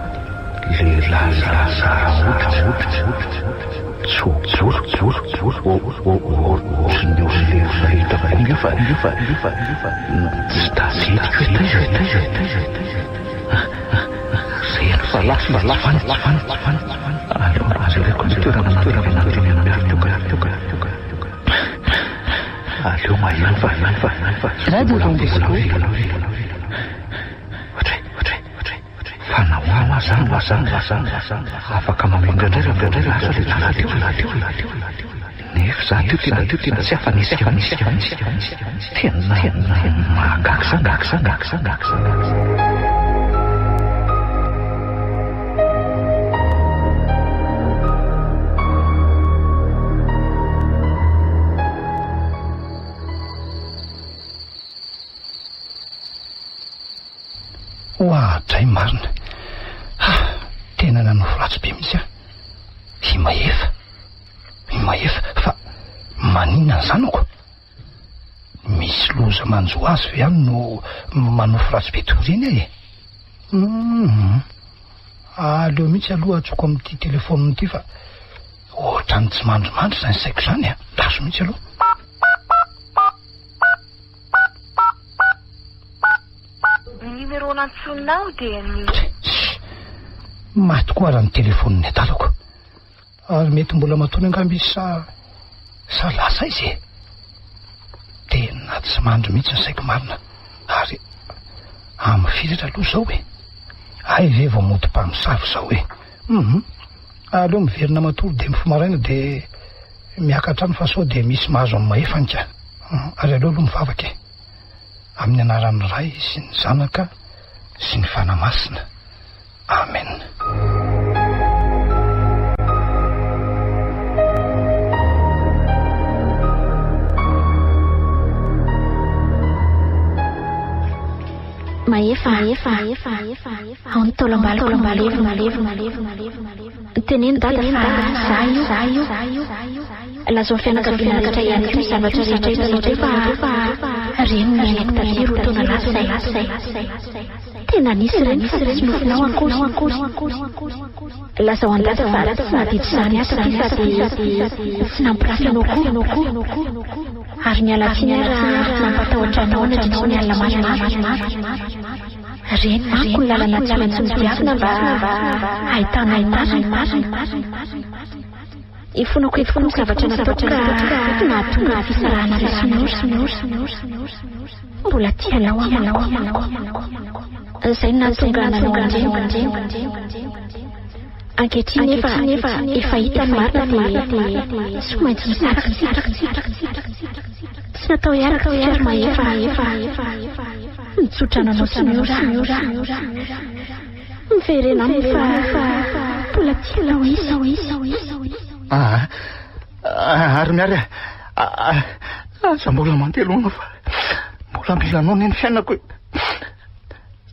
Lehilahy zarazara hoditra, hoditra, hoditra. Joro, joro, joro, o, o, o, ohatry ny olona efa hitako koa nge fa, nge fa, nge fa, nge fa, tsy tadidiko hoe taiza e, taiza e, taiza e, taiza e. Reny fa lasa izy tsy vanona, tsy vanona, tsy vanona, tsy vanona. Aleo mba jereko ny toerana nandehanana teny amin'ny miary teo ka, teo ka, teo ka, teo ka. Aleo maheno fa, maheno fa, maheno fa. Radio Don Mbola Bosco. velona, velona, velona. Ohatray, ohatray, ohatray. Fa nahoana zany ma zany ma zany ma zany afaka mamindra indray raha indray lasa le jiolahy teo jiolahy teo jiolahy teo nefa za teo tena teo tena tsy afa-nihetsika mihitsy mihitsy tena tena mahagaga zany gaga zany gaga zany gaga zany gaga zany. Tena nanofy ratsy be mihitsy aho. I Mahefa. I Mahefa. Fa maninona ny zanako? Misy loza manjo azy ve any no manofy ratsy be toy ireny aho e? Hum. Aleo mihitsy aloha antsoiko amin'ity telefaonina ity fa ohatran'ny tsy mandrimandry izany saiko izany a. Andraso mihitsy aloha. Ny numéro nantsoinao dia ny. Tssy! Maty koa ara ny telefaonin'ny adalako. Ary mety mbola matory angamba izy sa sa lasa aiza e? Tena tsy mandry mihitsy ny saiko marina. Ary amin'ny firy aloha izao e? Hay ve vao mody mpamosavy izao e? Hum. Aleo miverina matory dia mifoha maraina dia miakatra any fa sao dia misy mahazo an'i Mahefa any ka. Ary aleo aloha mivavaka e. Amin'ny anaran'ny Ray sy ny Zanaka sy ny Fanahy Masina. Amen. Mahefa, mahefa, ao ny taolam-baloko no malevina. Teneno dada fa za io. Lazao ny fianakaviana rehetra ihany koa ny zavatra rehetra hitanao teo fa reny no niainako taty roa taona lasa izay. Tena nisy ireny fa tsy nofinao akory. Lazao an'i dada fa tsy naditra izany ahy taty sady tsy nampirafy anao koa. Ary miala tsiny aho raha nampatahotra anao nandritry ny alina maromaro. Ireny manko ny lalana tsy maintsy nodiavina mba hahitana ny marina. Ifonako eto koa ny zavatra nataoko ka nahatonga ny fisarahanareo sy Noro. Mbola tia anao aho manko. Izay no nahatonga nanao an'ireny. Ankehitriny nefa efa hita ny marina dia tsy maintsy misaraka isika. Tsy natao hiaraka isika ry Mahefa. Mitsotra anao sy Miora aho. Miverena aminy fa mbola tia anao izy. Ah, ary Miary a, aza mbola mandeha loana fa mbola mila anao anie ny fiainako e.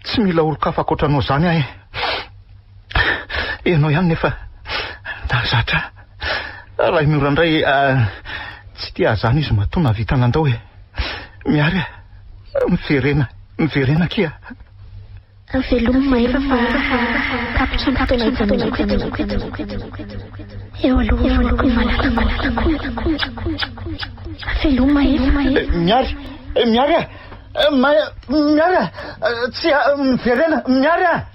Tsy mila olon-kafa ankoatra anao izany aho e. Ianao ihany nefa nahazatra ahy. Raha i Miora indray tsy tia ahy izany izy matoa nahavita nandao e. Miary a, miverena, miverena akia. Velomy Mahefa fa tapitra ny fotoana hijanonako eto. Eo aloha eo ny malalako. Velomy Mahefa. Miary, Miary a! Miary a! Tsia, miverena, Miary a!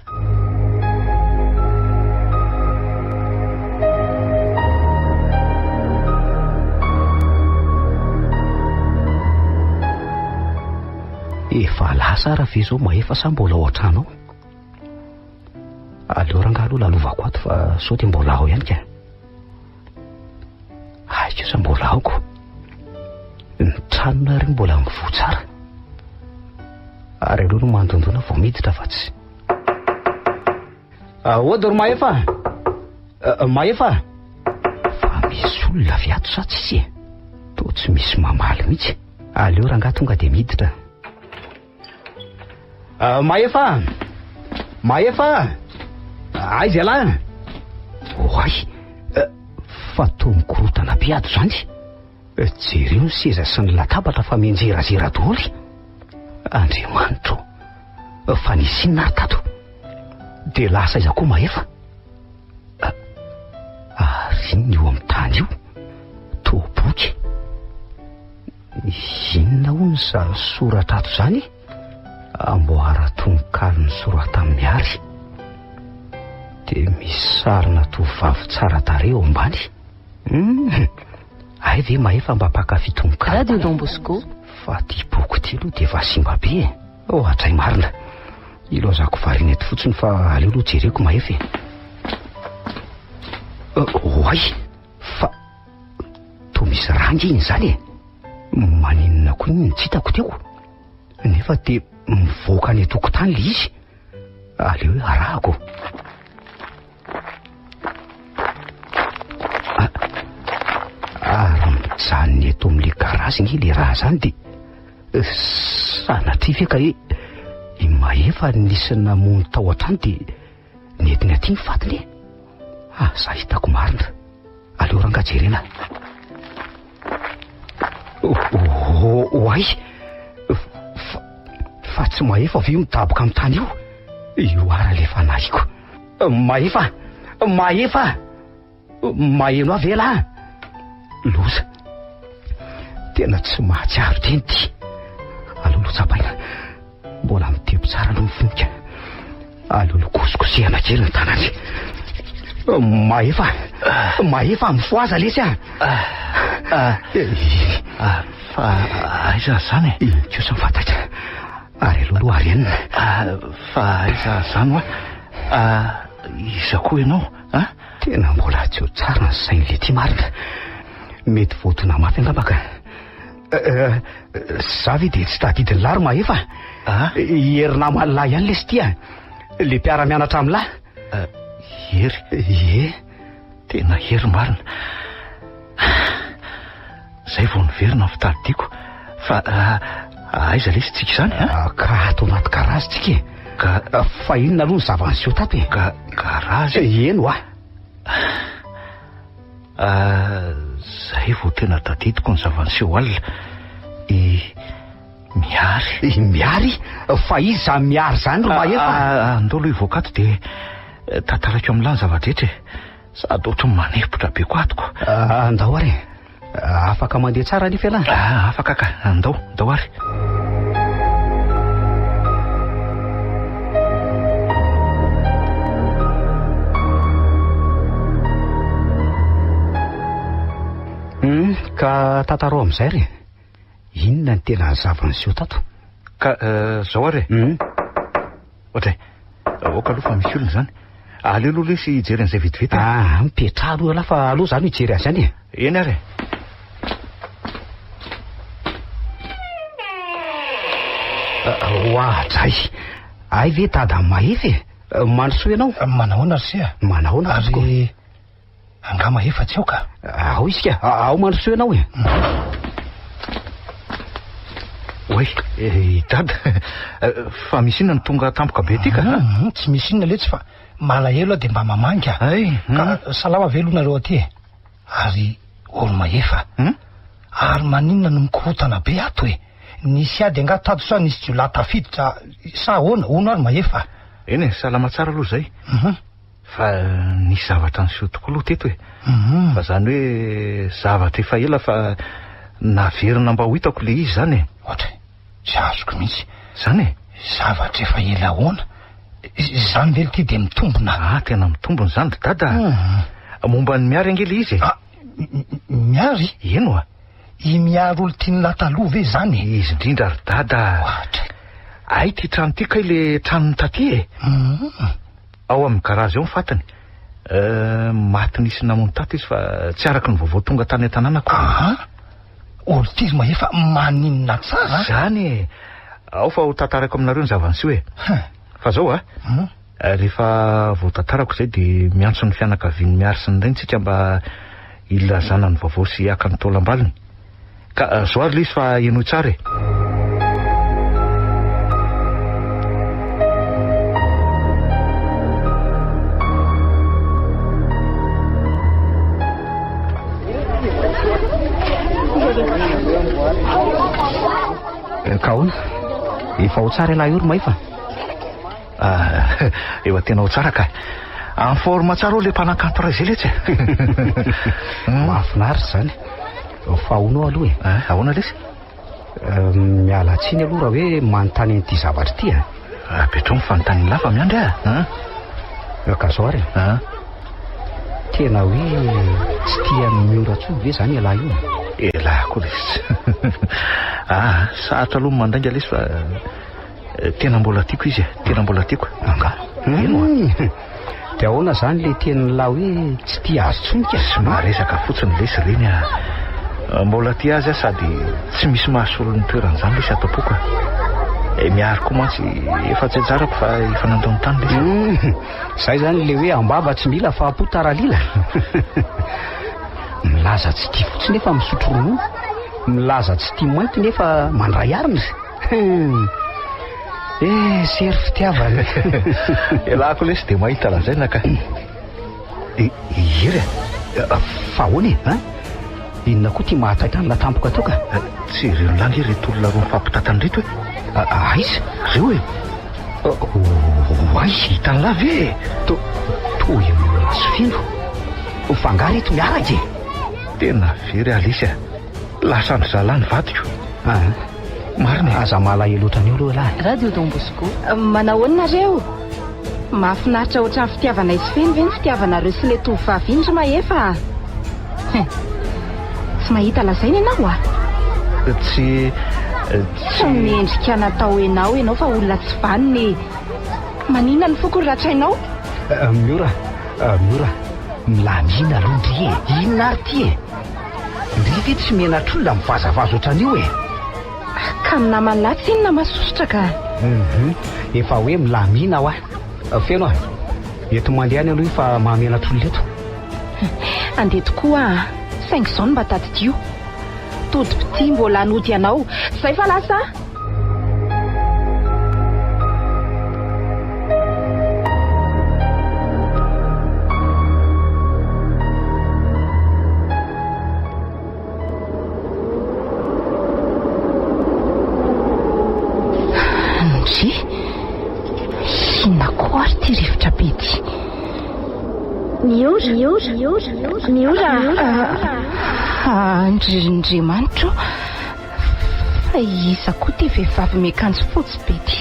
Efa lasa ara ve izao Mahefa sa mbola ao an-trano ao? Aleo rangahy aloha lalovako ato fa sao dia mbola ao ihany ka. Hay kosa mbola ao ko. Ny tranonareo mbola mivoha tsara. Ary aleo no mandondona vao miditra fa tsy. Ahoana ry Mahefa? Mahefa? Fa misy olona avy ato sa tsisy e? Toa tsy misy mamaly mihitsy. Aleo rangahy tonga dia miditra. Mahefa! Mahefa! Aiza ialahy? Oay! Fa toa mikorotana be ato izany. Jereo ny seza sy ny latabatra fa mianjerazera daholo. Andriamanitro ô! Fa nisy inona ary tato? Dia lasa aiza koa Mahefa? Ary inona io amin'ny tany io? Toa boky. Inona hono izany soratra ato izany? Amboara tononkalo nosoratan'i Miary. Dia misy sarina tovovavy tsara tarehy eo ambany. Hum, hay ve Mahefa mba mpankafy tononkalo? Radio Don Bosco. Fa ity boky ity aloha dia efa simba be e. Ohatray marina. Ilaozako variana eto fotsiny fa aleo aloha jereko Mahefa e. Oay, fa toa misy rà ange iny izany e. Maninona koa iny no tsy hitako teo? Nefa dia mivoaka any an-tokotany ilay izy. Aleo hoe arahako. Ary mijanona eto amin'ilay garazy nge ilay raha izany dia sanatria ve ka hoe i Mahefa nisy namono tao an-trano dia nentiny aty ny fatiny e? Aza hitako marina. Aleo ranga jerena. Oay! Fa, fa tsy mahefa ve io midaboka amin'ny tany io? Io ara le fanahiko. Mahefa! Mahefa! Maheno ahy ve lahy? Loza. Tena tsy mahatsiaro teny ity. Aleo aloha tsapaina. Mbola mitepo tsara aloha ny fonika. Aleo aloha kosikosehana kely ny tanany. Mahefa, mahefa mifohaza lesy ah. Fa aiza izany e? Iny kosa ny fantatra. Ary aleo aloha arenina. Fa aiza izany hoa? Iza koa ianao? A? Tena mbola tsy eo tsara ny sain'i Letty marina. Mety voadona mafy angamba ka. Za ve dia tsy tadidin'i lahy ry Mahefa? I Hery naman'i lahy ihany lesy ity a. Le mpiara-mianatra amin'i lahy. Hery? Ie. Tena Hery marina. Zay vao niverina ny fitadidiako. Fa aiza lesy tsika izany a? Ka ato anaty garazy tsika e. Ka fa inona aloha ny zava-niseho tato e? Ka garazy? Eny hoa. Zay vao tena tadidiko ny zava-niseho alina. I Miary. I Miary? Fa iza Miary izany ry Mahefa? Andao aloha hivoaka ato dia tantaraiko amin'lah ny zava-drehetra e. Sady ohatran'ny manempotra be koa ato ko. Andao ary e. Afaka mandeha tsara anefa ialahy? Ah, afaka ka. Andao, andao ary. Hmm, ka tantarao amin'izay re. Inona ny tena zava-niseho tato? Ka zao ary e. Hmm. Ohatray. Aoka aloha fa misy olona izany. Aleo aloha lesy hijery an'izay vetivety e. Ah, mipetraha aloha ialahy fa aleo izaho no hijery azy any e. Eny ary e. Oadray. Hay ve dada Mahefa e? Mandrosoa ianao. Manahoana ry se a? Manahoana tompoko? Ary angaha Mahefa tsy ao ka? Ao izy ka. Ao mandrosoa ianao e. Oay, i dada. Fa misy inona no tonga tampoka be aty ka? Tsy misy inona letsy fa malahelo aho dia mba mamangy a. Hay. Ka salama ve aloha nareo aty e? Ary olo Mahefa. Ary maninona no mikorontana be ato e? Nisy ady angaha tato sa nisy jiolahy tafiditra sa ahoana? Hono ary Mahefa. Eny e, salama tsara aloha izay. Fa nisy zavatra niseho tokoa aloha teto e. Fa izany hoe zavatra efa ela fa naverina mba ho hitako ilay izy izany e. Ohatra e, tsy azoko mihitsy. Izany e? Zavatra efa ela ahoana? Izany ve ity dia mitombina? Ah, tena mitombina izany ry dada a. Momba an'i Miary ange ilay izy e. Ah, Miary? Eny oa. I Miary olon-tian'lah taloha ve izany e? Izy indrindra ry dada a. Ohatra e. Hay ity trano ity kay ilay tranony taty e. Ao amin'ny garazy ao ny fatiny. Maty nisy namono tato izy fa tsy araka ny vaovao tonga tany an-tanàna akory. Aha! Olon-tia ry Mahefa maninona tsara a! Izany e! Ao fa ho tantaraiko aminareo ny zava-niseho e! Fa zao a! Rehefa voatantarako izay dia miantso ny fianakavian'i Miary sy ny rainy tsika mba hilazana ny vaovao sy haka ny taolam-balony. Ka zao ary ilay izy fa henoy tsara e! Ka ahoana? Efa ao tsara ialahy io ry Mahefa? Ah, efa tena ao tsara ka. En forme tsara ao le mpanakanto iray zay letsy e. Mahafinaritra izany. Fa ahoana ao aloha e? Ah, ahoana lesy? Miala tsiny aloha raha hoe manontany an'ity zavatra ity a. Apetrao ny fanontaniana lahy fa miandry aho a. Ka zao ary e. Tena hoe tsy tia an'i Miora intsony ve izany ialahy io? Elah koa lesy. Ah, sarotra aloha ny mandainga lesy fa tena mbola tiako izy e, tena mbola tiako. Angaha? Eny oa. Dia ahoana izany ilay tenin'lah hoe tsy tia azy intsony ka? Tsy maharesaka fotsiny lesy ireny a. Mbola tia azy aho sady tsy misy mahasolo ny toeran'izany lesy ato am-poko a. Eh, Miary koa mantsy efa tsy anjarako fa efa nandao ny tany lesy. Izay izany ilay hoe am-bava tsy mila fa am-po taralila. Milaza tsy tia fotsy nefa misotro ronono. Milaza tsy tia mainty nefa mandray arina. Eh, sery fitiavana. Ialahy koa lesy dia mahita lazaina ka. Hery a! Fa ahoana e? An? Inona koa ity mahataitra an'lah tampoka teo ka? Tsy ireo lahy ange ireto olona roa mifampitantana ireto e! Aiza? Ireo e! Oay! Hitan'lah ve e? To, toa i Miora sy Feno. Fa angaha ireto miaraka e? Tena very aho lesy a! Lasan-dry zalahy ny vadiko. An? Marina e! Aza malahelo ohatran'io aloha ialahy. Radio Don Bosco. Manahoana nareo? Mahafinaritra ohatran'ny fitiavanay sy Feno ve ny fitiavanareo sy ilay tovovavy iny ry Mahefa a? Hein. Tsy mahita lazaina ianao a? Tsy, tsy. Tsy mendrika natao enao ianao fa olona tsy vanona e! Maninona ny foko ry ratrainao? Miora, Miora, milamina aloha ndry e! Inona ary ity e? Ndry ve tsy menatr'olona mivazavaza ohatran'io e? Ka ny naman'i lahy tsinona masosotra ka. Hum efa hoe milamina hoa. Feno a! Eto mandeha any aloha io fa mahamenatr'olona eto. Andeha tokoa aho a! Saingy izao no mba tadidio. Todi-pitia mbola hanody anao. Zay fa lasa a! Ndry! Inona koa ary ity rivotra be ity? Miora, miora, Ah, Andriamanitra ô! Fa iza koa ity vehivavy miakanjo fotsy be ity?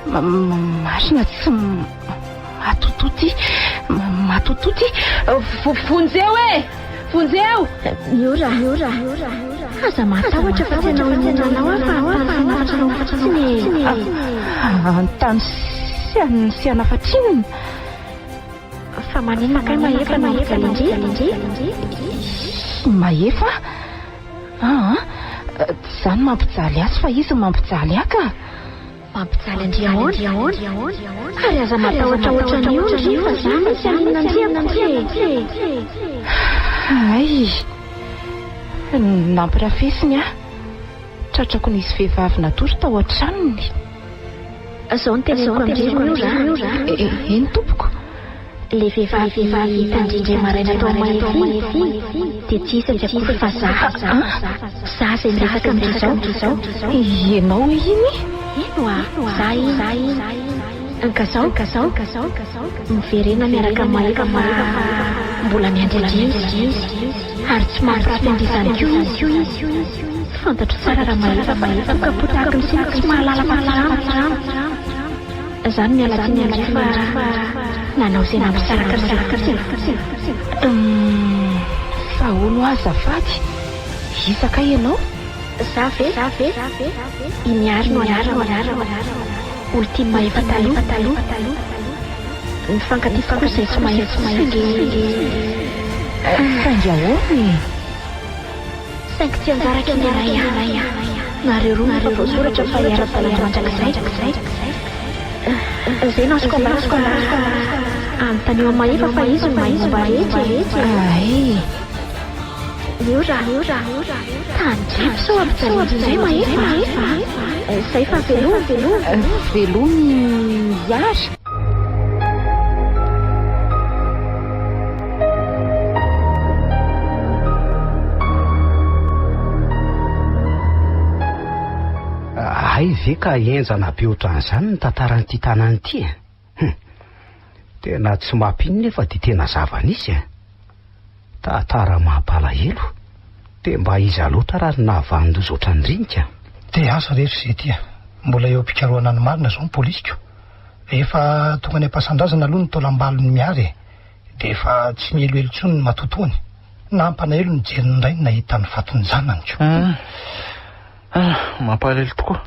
Marina tsy matotoa ity, matotoa ity. Vonjeo e! Vonjeo! Miora, aza matahotra fa tsy hanao inona anao aho fa hanontany sy hanafatra anao fotsiny e. Hanontany sy hanafatra inona? Fa maninona kay Mahefa no mampijaly an-dry? Mahefa? Aa, tsy izaho no mampijaly azy fa izy no mampijaly ahy ka. Mampijaly an-dry ahoana? Ary aza matahotra ohatran'io ry fa za misy haninona an-dry akory e! Hay! Nampirafesiny aho. Tratrako nisy vehivavy natory tao an-tranony. Zao no teneniko amin-dry ry Miora a! Eny tompoko. Ilay vehivavy hitan-dry indray maraina tao Mahefa iny dia tsy iza tsy akory fa za. Za izay miresaka amin-dry izao. Ianao hoe iny? Eny oa, za iny. Ka zao, miverena miaraka amin'i Mahefa fa mbola miandry an-dry izy. Ary tsy mampirafy an-dry izany koa izy. Fantatro tsara raha Mahefa fa toka-po tahaka ny sina tsy mahalala afa-tsy rano. Za no miala tsiny amzay fa nanao izay nampisaraka anareo. Humm fa hono hoa azafady, iza kay ianao? Za ve? I Miary no anarako, olon-tian'i Mahefa taloha. Nifankatia tokoa izay sy Mahefa saingy. Saingy ahoana e? Saingy tsy anjarako ny anay an! Nareo roa no efa voasoratra fa hiara-dalana mandrakizay. Izay no azoko ambara fa anontanio amin'i Mahefa fa izy no mahay momba rehetra e! Ay! Miora, tandremo sao ampijaliana indray Mahefa a! Izay fa veloma! Veloma i Miary. Hay ve ka henjana be ohatran'izany ny tantaran'ity tanàna ity e? Hum. Tena tsy mampino nefa dia tena zava-nisy e. Tantara mampalahelo. Dia mba iza loatra raha no nahavanon-doza ohatran'ireny ka? Dia asa re ry Zety a! Mbola eo am-pikarohana ny marina izao ny polisy ko! Efa tonga any am-pasandrazana aloha ny taolam-balon'i Miary e! Dia efa tsy mihelohelo intsony ny matotoany. Nampalahelo nijery ny rainy nahita ny fatin-janany ko. Ah, mampalahelo tokoa.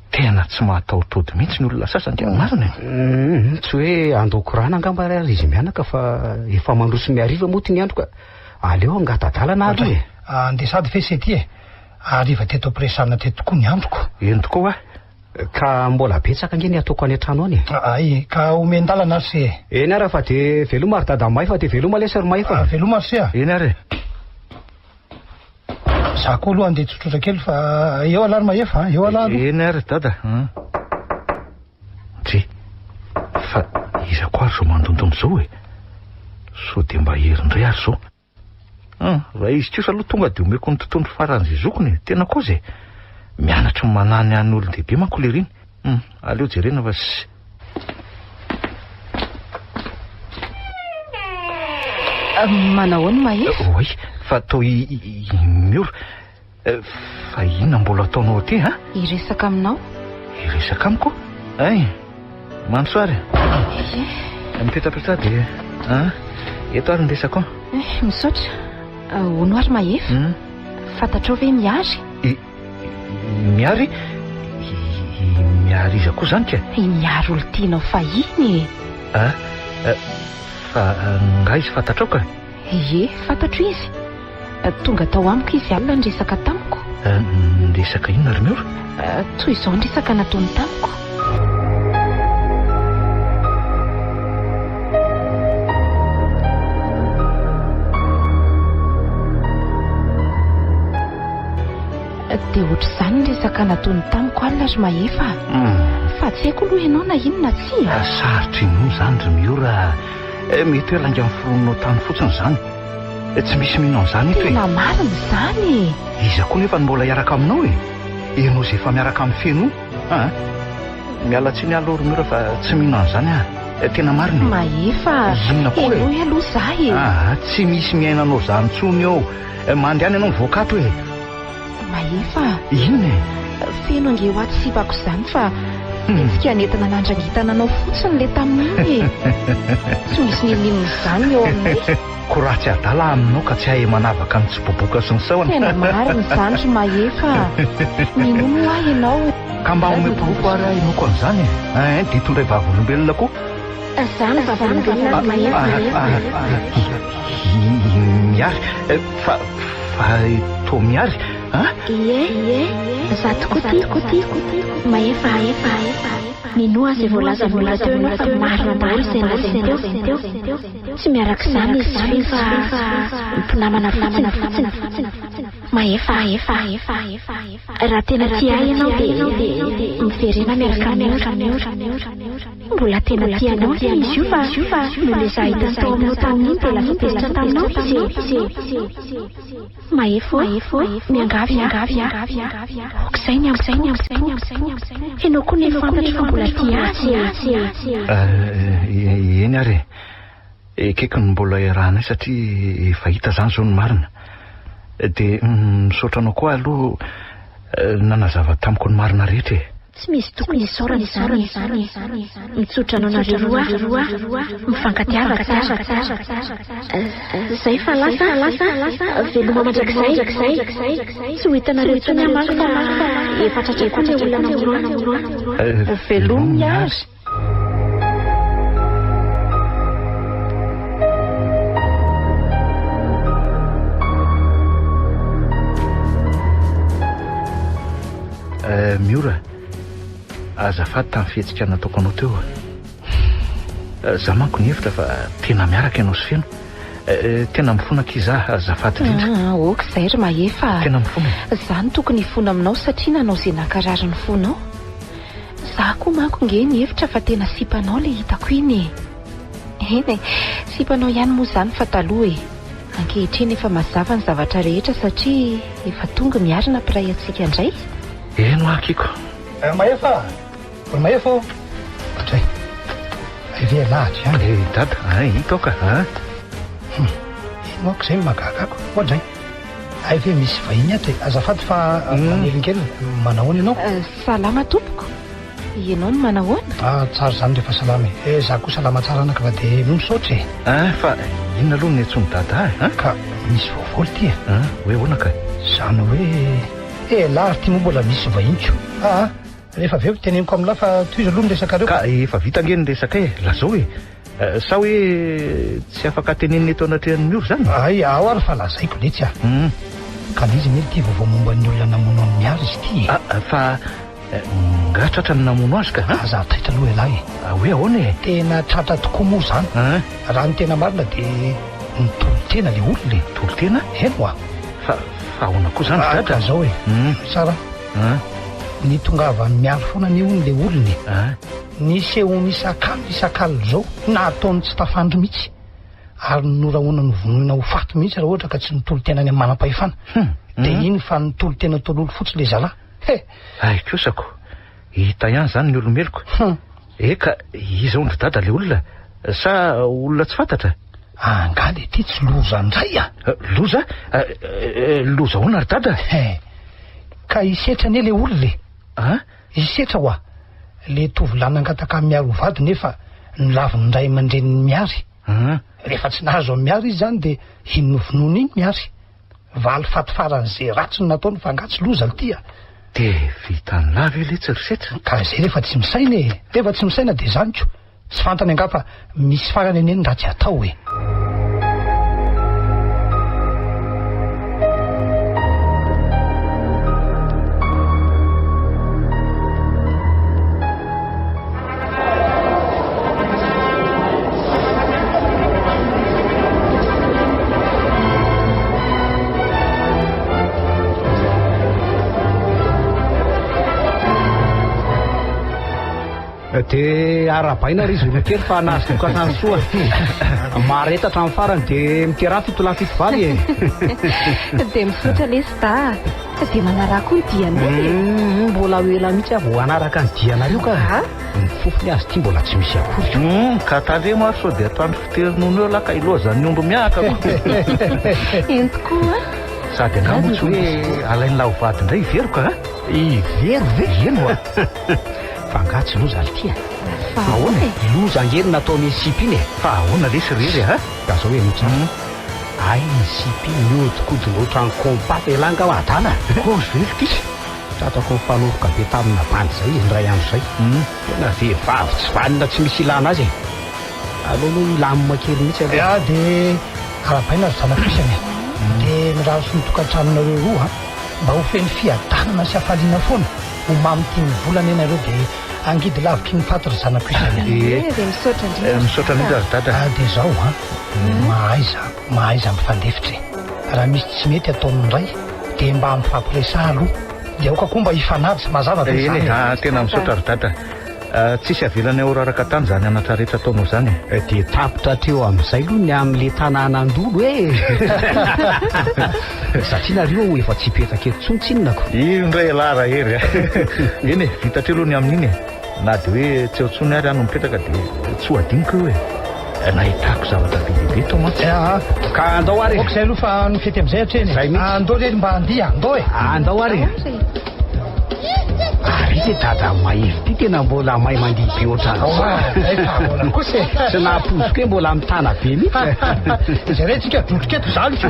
Tena tsy mahataho-tody mihitsy ny olona sasany dia marina e. Mm, tsy hoe andao korana angamba ary izy mianaka fa efa mandroso mihariva moa ty ny andro ka aleo angata-dalana aloha e. Andeha sady ve se ty e? Hariva teto am-piresahana teto tokoa ny androko. Eny tokoa hoa. Ka mbola betsaka ange ny ataoko any an-trano any e. Ay, ka omen-dalana ary se e. Eny ary fa dia veloma ry dada Mahefa, dia veloma lesy ry Mahefa. Veloma ry se a. Eny ary e. Za koa aloha andeha tsotsotra kely fa eo alah ry Mahefa a, eo alah aloha. Eny ary dada. Ndry, fa iza koa ary izao mandondona izao e? Sao dia mba hery indray ary izao. Hum, raha izy kosa aloha tonga dia omeko ny tontondro faran'izay zokiny e, tena kosa e. Mianatra ny manahy ny an'ny olon-dehibe manko lery iny. Hum, aleo jerena fa sy. Manahoana Mahefa? Oay, fa toa i, i, i Miora. Fa inona mbola ataonao aty a? Hiresaka aminao. Hiresaka amiko? Hay, mandroso ary. Ie. Mipetrapetraha dia a, eto ary ny resako. Eh, misaotra. Hono ary Mahefa? Hmm? Fantatrao ve Miary? I, i Miary? I, i Miary iza koa izany ka? I Miary olon-tianao fahiny e. A, fa nga izy fantatrao ka? Ie, fantatro izy. Tonga tao amiko izy alina niresaka tamiko. Niresaka inona ry Miora? Toy izao ny resaka nataony tamiko. Dia ohatr'izany ny resaka nataony tamiko alina ry Mahefa a. Fa tsy haiko aloha ianao na inona na tsia. Sarotra inoana izany ry Miora a. Mety hoe lainga noforoninao tany fotsiny izany. Tsy misy mino an'izany eto e. Tena marina izany e. Iza koa nefa no mbola hiaraka aminao e? Ianao izay efa miaraka amin'i Feno a! Miala tsiny aloha ry Miora fa tsy mino an'izany aho. Tena marina e. Mahefa, Inona koa e? henoy aloha za e. Aa, tsy misy miaina anao izany intsony eo. Mandehana ianao mivoaka ato e. Mahefa. Inona e? Feno ange ho ahy tsy sipako izany fa hetsika nentina nandrangitana anao fotsiny ilay tamin'iny e. Tsy misy n'inon'inona izany eo aminay. Ko raha tsy adala aho aminao ka tsy hahay manavaka ny tsiboboka sy ny sahona. Tena marina izany ry Mahefa a. Minono ahy ianao e. Ka mba omeo porofo ary aho hinoako an'izany e. Ein, dia itondray vavolombelona koa. Izaho no vavolombelona ry Mahefa. Miary, fa, fa toa miary, an? Ie, izaho tokoa ty, Mahefa a. Minoa izay voalazan'ny olona teo ianao fa marina daholo izay nolazainy teo. Tsy miaraka izany izy sy Feno fa mpinamana fotsiny. Mahefa a. Raha tena tia ahy ianao dia miverena miaraka amin'i Ora. Mbola tena tia anao ve izy io fa noho le za hitany tao aminao tamin'iny dia lasa tezitra taminao izy e! Mahefa ô! Miangavy aho! Aoka izay ny amim-po! Ianao koa ne fantatro fa mbola tia azy e! Eny ary e! Ekeko ny mbola iarahanay satria efa hita izany izao ny marina. Dia misaotra anao koa aloha nanazava tamiko ny marina rehetra e. Tsy misy tokony hisaorana izany e. Mitsotra anao nareo roa aho. Mifankatiava tsara. Zay fa lasa a. Veloma mandrakizay. Tsy ho hitanareo intsony aho manko fa efa tratra koa ilay olona namono ahy. Velomy ary. Eh, Miora, azafady tamin'ny fihetsika nataoko anao teo. Eh, za manko nihevitra fa tena miaraka ianao sy Feno. Eh, tena mifona akia za, azafady indrindra. Ah, ok izay ry Mahefa. Tena mifona. Za no tokony hifona aminao satria nanao izay nankarary ny fonao. Za koa manko nge nihevitra fa tena sipanao le hitako iny e! Eny e, sipanao ihany moa zany fa taloha e! Ankehitriny efa mazava ny zavatra rehetra satria efa tonga miarina mpiray antsika indray. Eny hoa Kiko. Ry Mahefa a! Ry Mahefa ô! Dray! Hay ve ialahy ato ihany? Eh Dada, hay hita aho ka a! Hum! Ino aky izay no mahagaga ako? Oadray! Hay ve misy vahiny ato e! Azafady fa manelingelina. Manahoana ianao? Salama tompoko. Ianao no manahoana? Ah, tsara izany rehefa salama e. Eh, za koa salama tsara anaka fa dia misaotra e. Ah, fa inona aloha no niantsoan'i Dada ahy an? Ka misy vaovao ity e. Ah, hoe ahoana ka? Izany hoe, eh lahy ry ty moa mbola misy vahiny ko. Ah, rehefa avy eo teneniko amin'lah fa tohizo aloha ny resakareo. Ka efa vita ange ny resaka e, lazao e. Sa hoe tsy afaka tenenina eto anatrehan'ny Miora izany? Hay, ao ary fa lazaiko letsy a! Ka le izy anie ity vaovao momba ny olona namono an'i Miary izy ity e! Ah, fa nga tratra ny namono azy ka? Aza taitra aloha ialahy e! Hoe ahoana e? Tena tratra tokoa moa izany. Raha ny tena marina dia nitolo-tena le olona e! Nitolo-tena? Eny hoa! Fa, fa ahoana koa izany ry dada? Ka izao e! Tsara, nitongavan'i Miary foana anie hono le olona e! Nisehoany isak'andro isak'alina izao, nataony tsy tafandry mihitsy. Ary norahona novonoina ho faty mihitsy raha ohatra ka tsy nitolo-tena any amin'ny manam-pahefana. Dia iny fa nitolo-tena tololo fotsiny ilay zalahy. He! Hay kosa ko! Hita ihany izany ny olo-meloka. Eka, iza hono ry dada ilay olona? Sa olona tsy fantatra? Angaha le ty tsy loza indray a! Loza? Loza ahoana ry dada? He! Ka hisetra anie le olona e! An? Hisetra hoa! Le tovolahy nangataka an'i Miary ho vady nefa nolavin'ny ray aman-drenin'i Miary. Rehefa tsy nahazo an'i Miary izy izany dia iny novonoiny iny Miary. Valifaty faran'izay ratsy no nataony fa angaha tsy loza lty a! Dia vitan'lah ve letsy ry Setra? Ka izay rehefa tsy misaina e! Rehefa tsy misaina dia izany ko! Tsy fantany angaha fa misy farany anie ny ratsy atao e! Dia arahabaina ry Zolokely fa nahazo tokantrano soa. Mahareta hatramin'ny farany dia miteraha fitolahy fitovavy e. Dia misaotra lesy da. Dia manaraha koa ny dianay e. Mbola ho ela mihitsy aho vao hanaraka ny dianareo ka. Ny fofony azy ity mbola tsy misy akory. Hum, ka tandremo ary sao dia atoandro fitery nono eo lahy ka ilaozan'ny omby miahaka ko. Eny tokoa an. Sady angaha moa tsy hoe alain'lah ho vady indray i Vero ka a? I Vero ve? Eny oa. Fa angaha tsy loza ry ty a? Fa ahoana e? Loza ange no nataon'iny sipa iny e. Fa ahoana lesy ry Hery a? Ka zao henoy tsara. Hay ny sipa iny mihodinkodina ohatran'ny compas fa elah angaha adala? Kôzy ve ry ty? Tratrako nifanoroka be tamina bandy izay izy indray andro izay. Tena vehivavy tsy vanona tsy misy ilana azy e. Aleo aloha hilamina kely mihitsy aloha. Ya dia arahabaina ry zanako isany a. Dia mirary soa ny tokantranonareo roa a. Mba ho feno fiadanana sy hafaliana foana. Ho mamy tia ny vola anie nareo dia hangidy lavitry ny faty ry zanako isany a. Ie. Dia misaotra indrindra ry Misaotra indrindra ry dada. Ah dia zao an. Mahaiza, mahaiza mifandefitra e. Raha misy tsy mety ataon'ny ray dia mba mifampiresaha aloha. Dia aoka koa mba hifanaja, mazava ve Eny izany e, e? ah, tena misaotra ry dada. Ah, tsisy avelanay ho raraka tany izany anatra rehetra ataonao izany e. Dia tapitra hatreo amin'izay aloha ny amin'ilay tanàn'Andolo e! Satria nareo efa tsy hipetraka eto intsony tsinona ko. Io indray ialahy Rahery a! Eny e, vita hatreo aloha ny amin'iny e. Na dia hoe tsy eo intsony ary aho no mipetraka dia tsy ho adinoko io e. Nahitako zavatra be dia be tao mantsy. Aa. Ka andao ary e. Ok izay aloha fa ny fety amin'izay hatreny e. Zay mihitsy. Andao re mba handihy a, andao e. Andao ary e. Ary ity dada mahery ity tena mbola mahay mandihy be ohatran'izao. Zay fa ahoana kosa e. Tsy nahapoiziko hoe mbola mitana be mihitsy. Izay re tsika drodroka eto izany ko.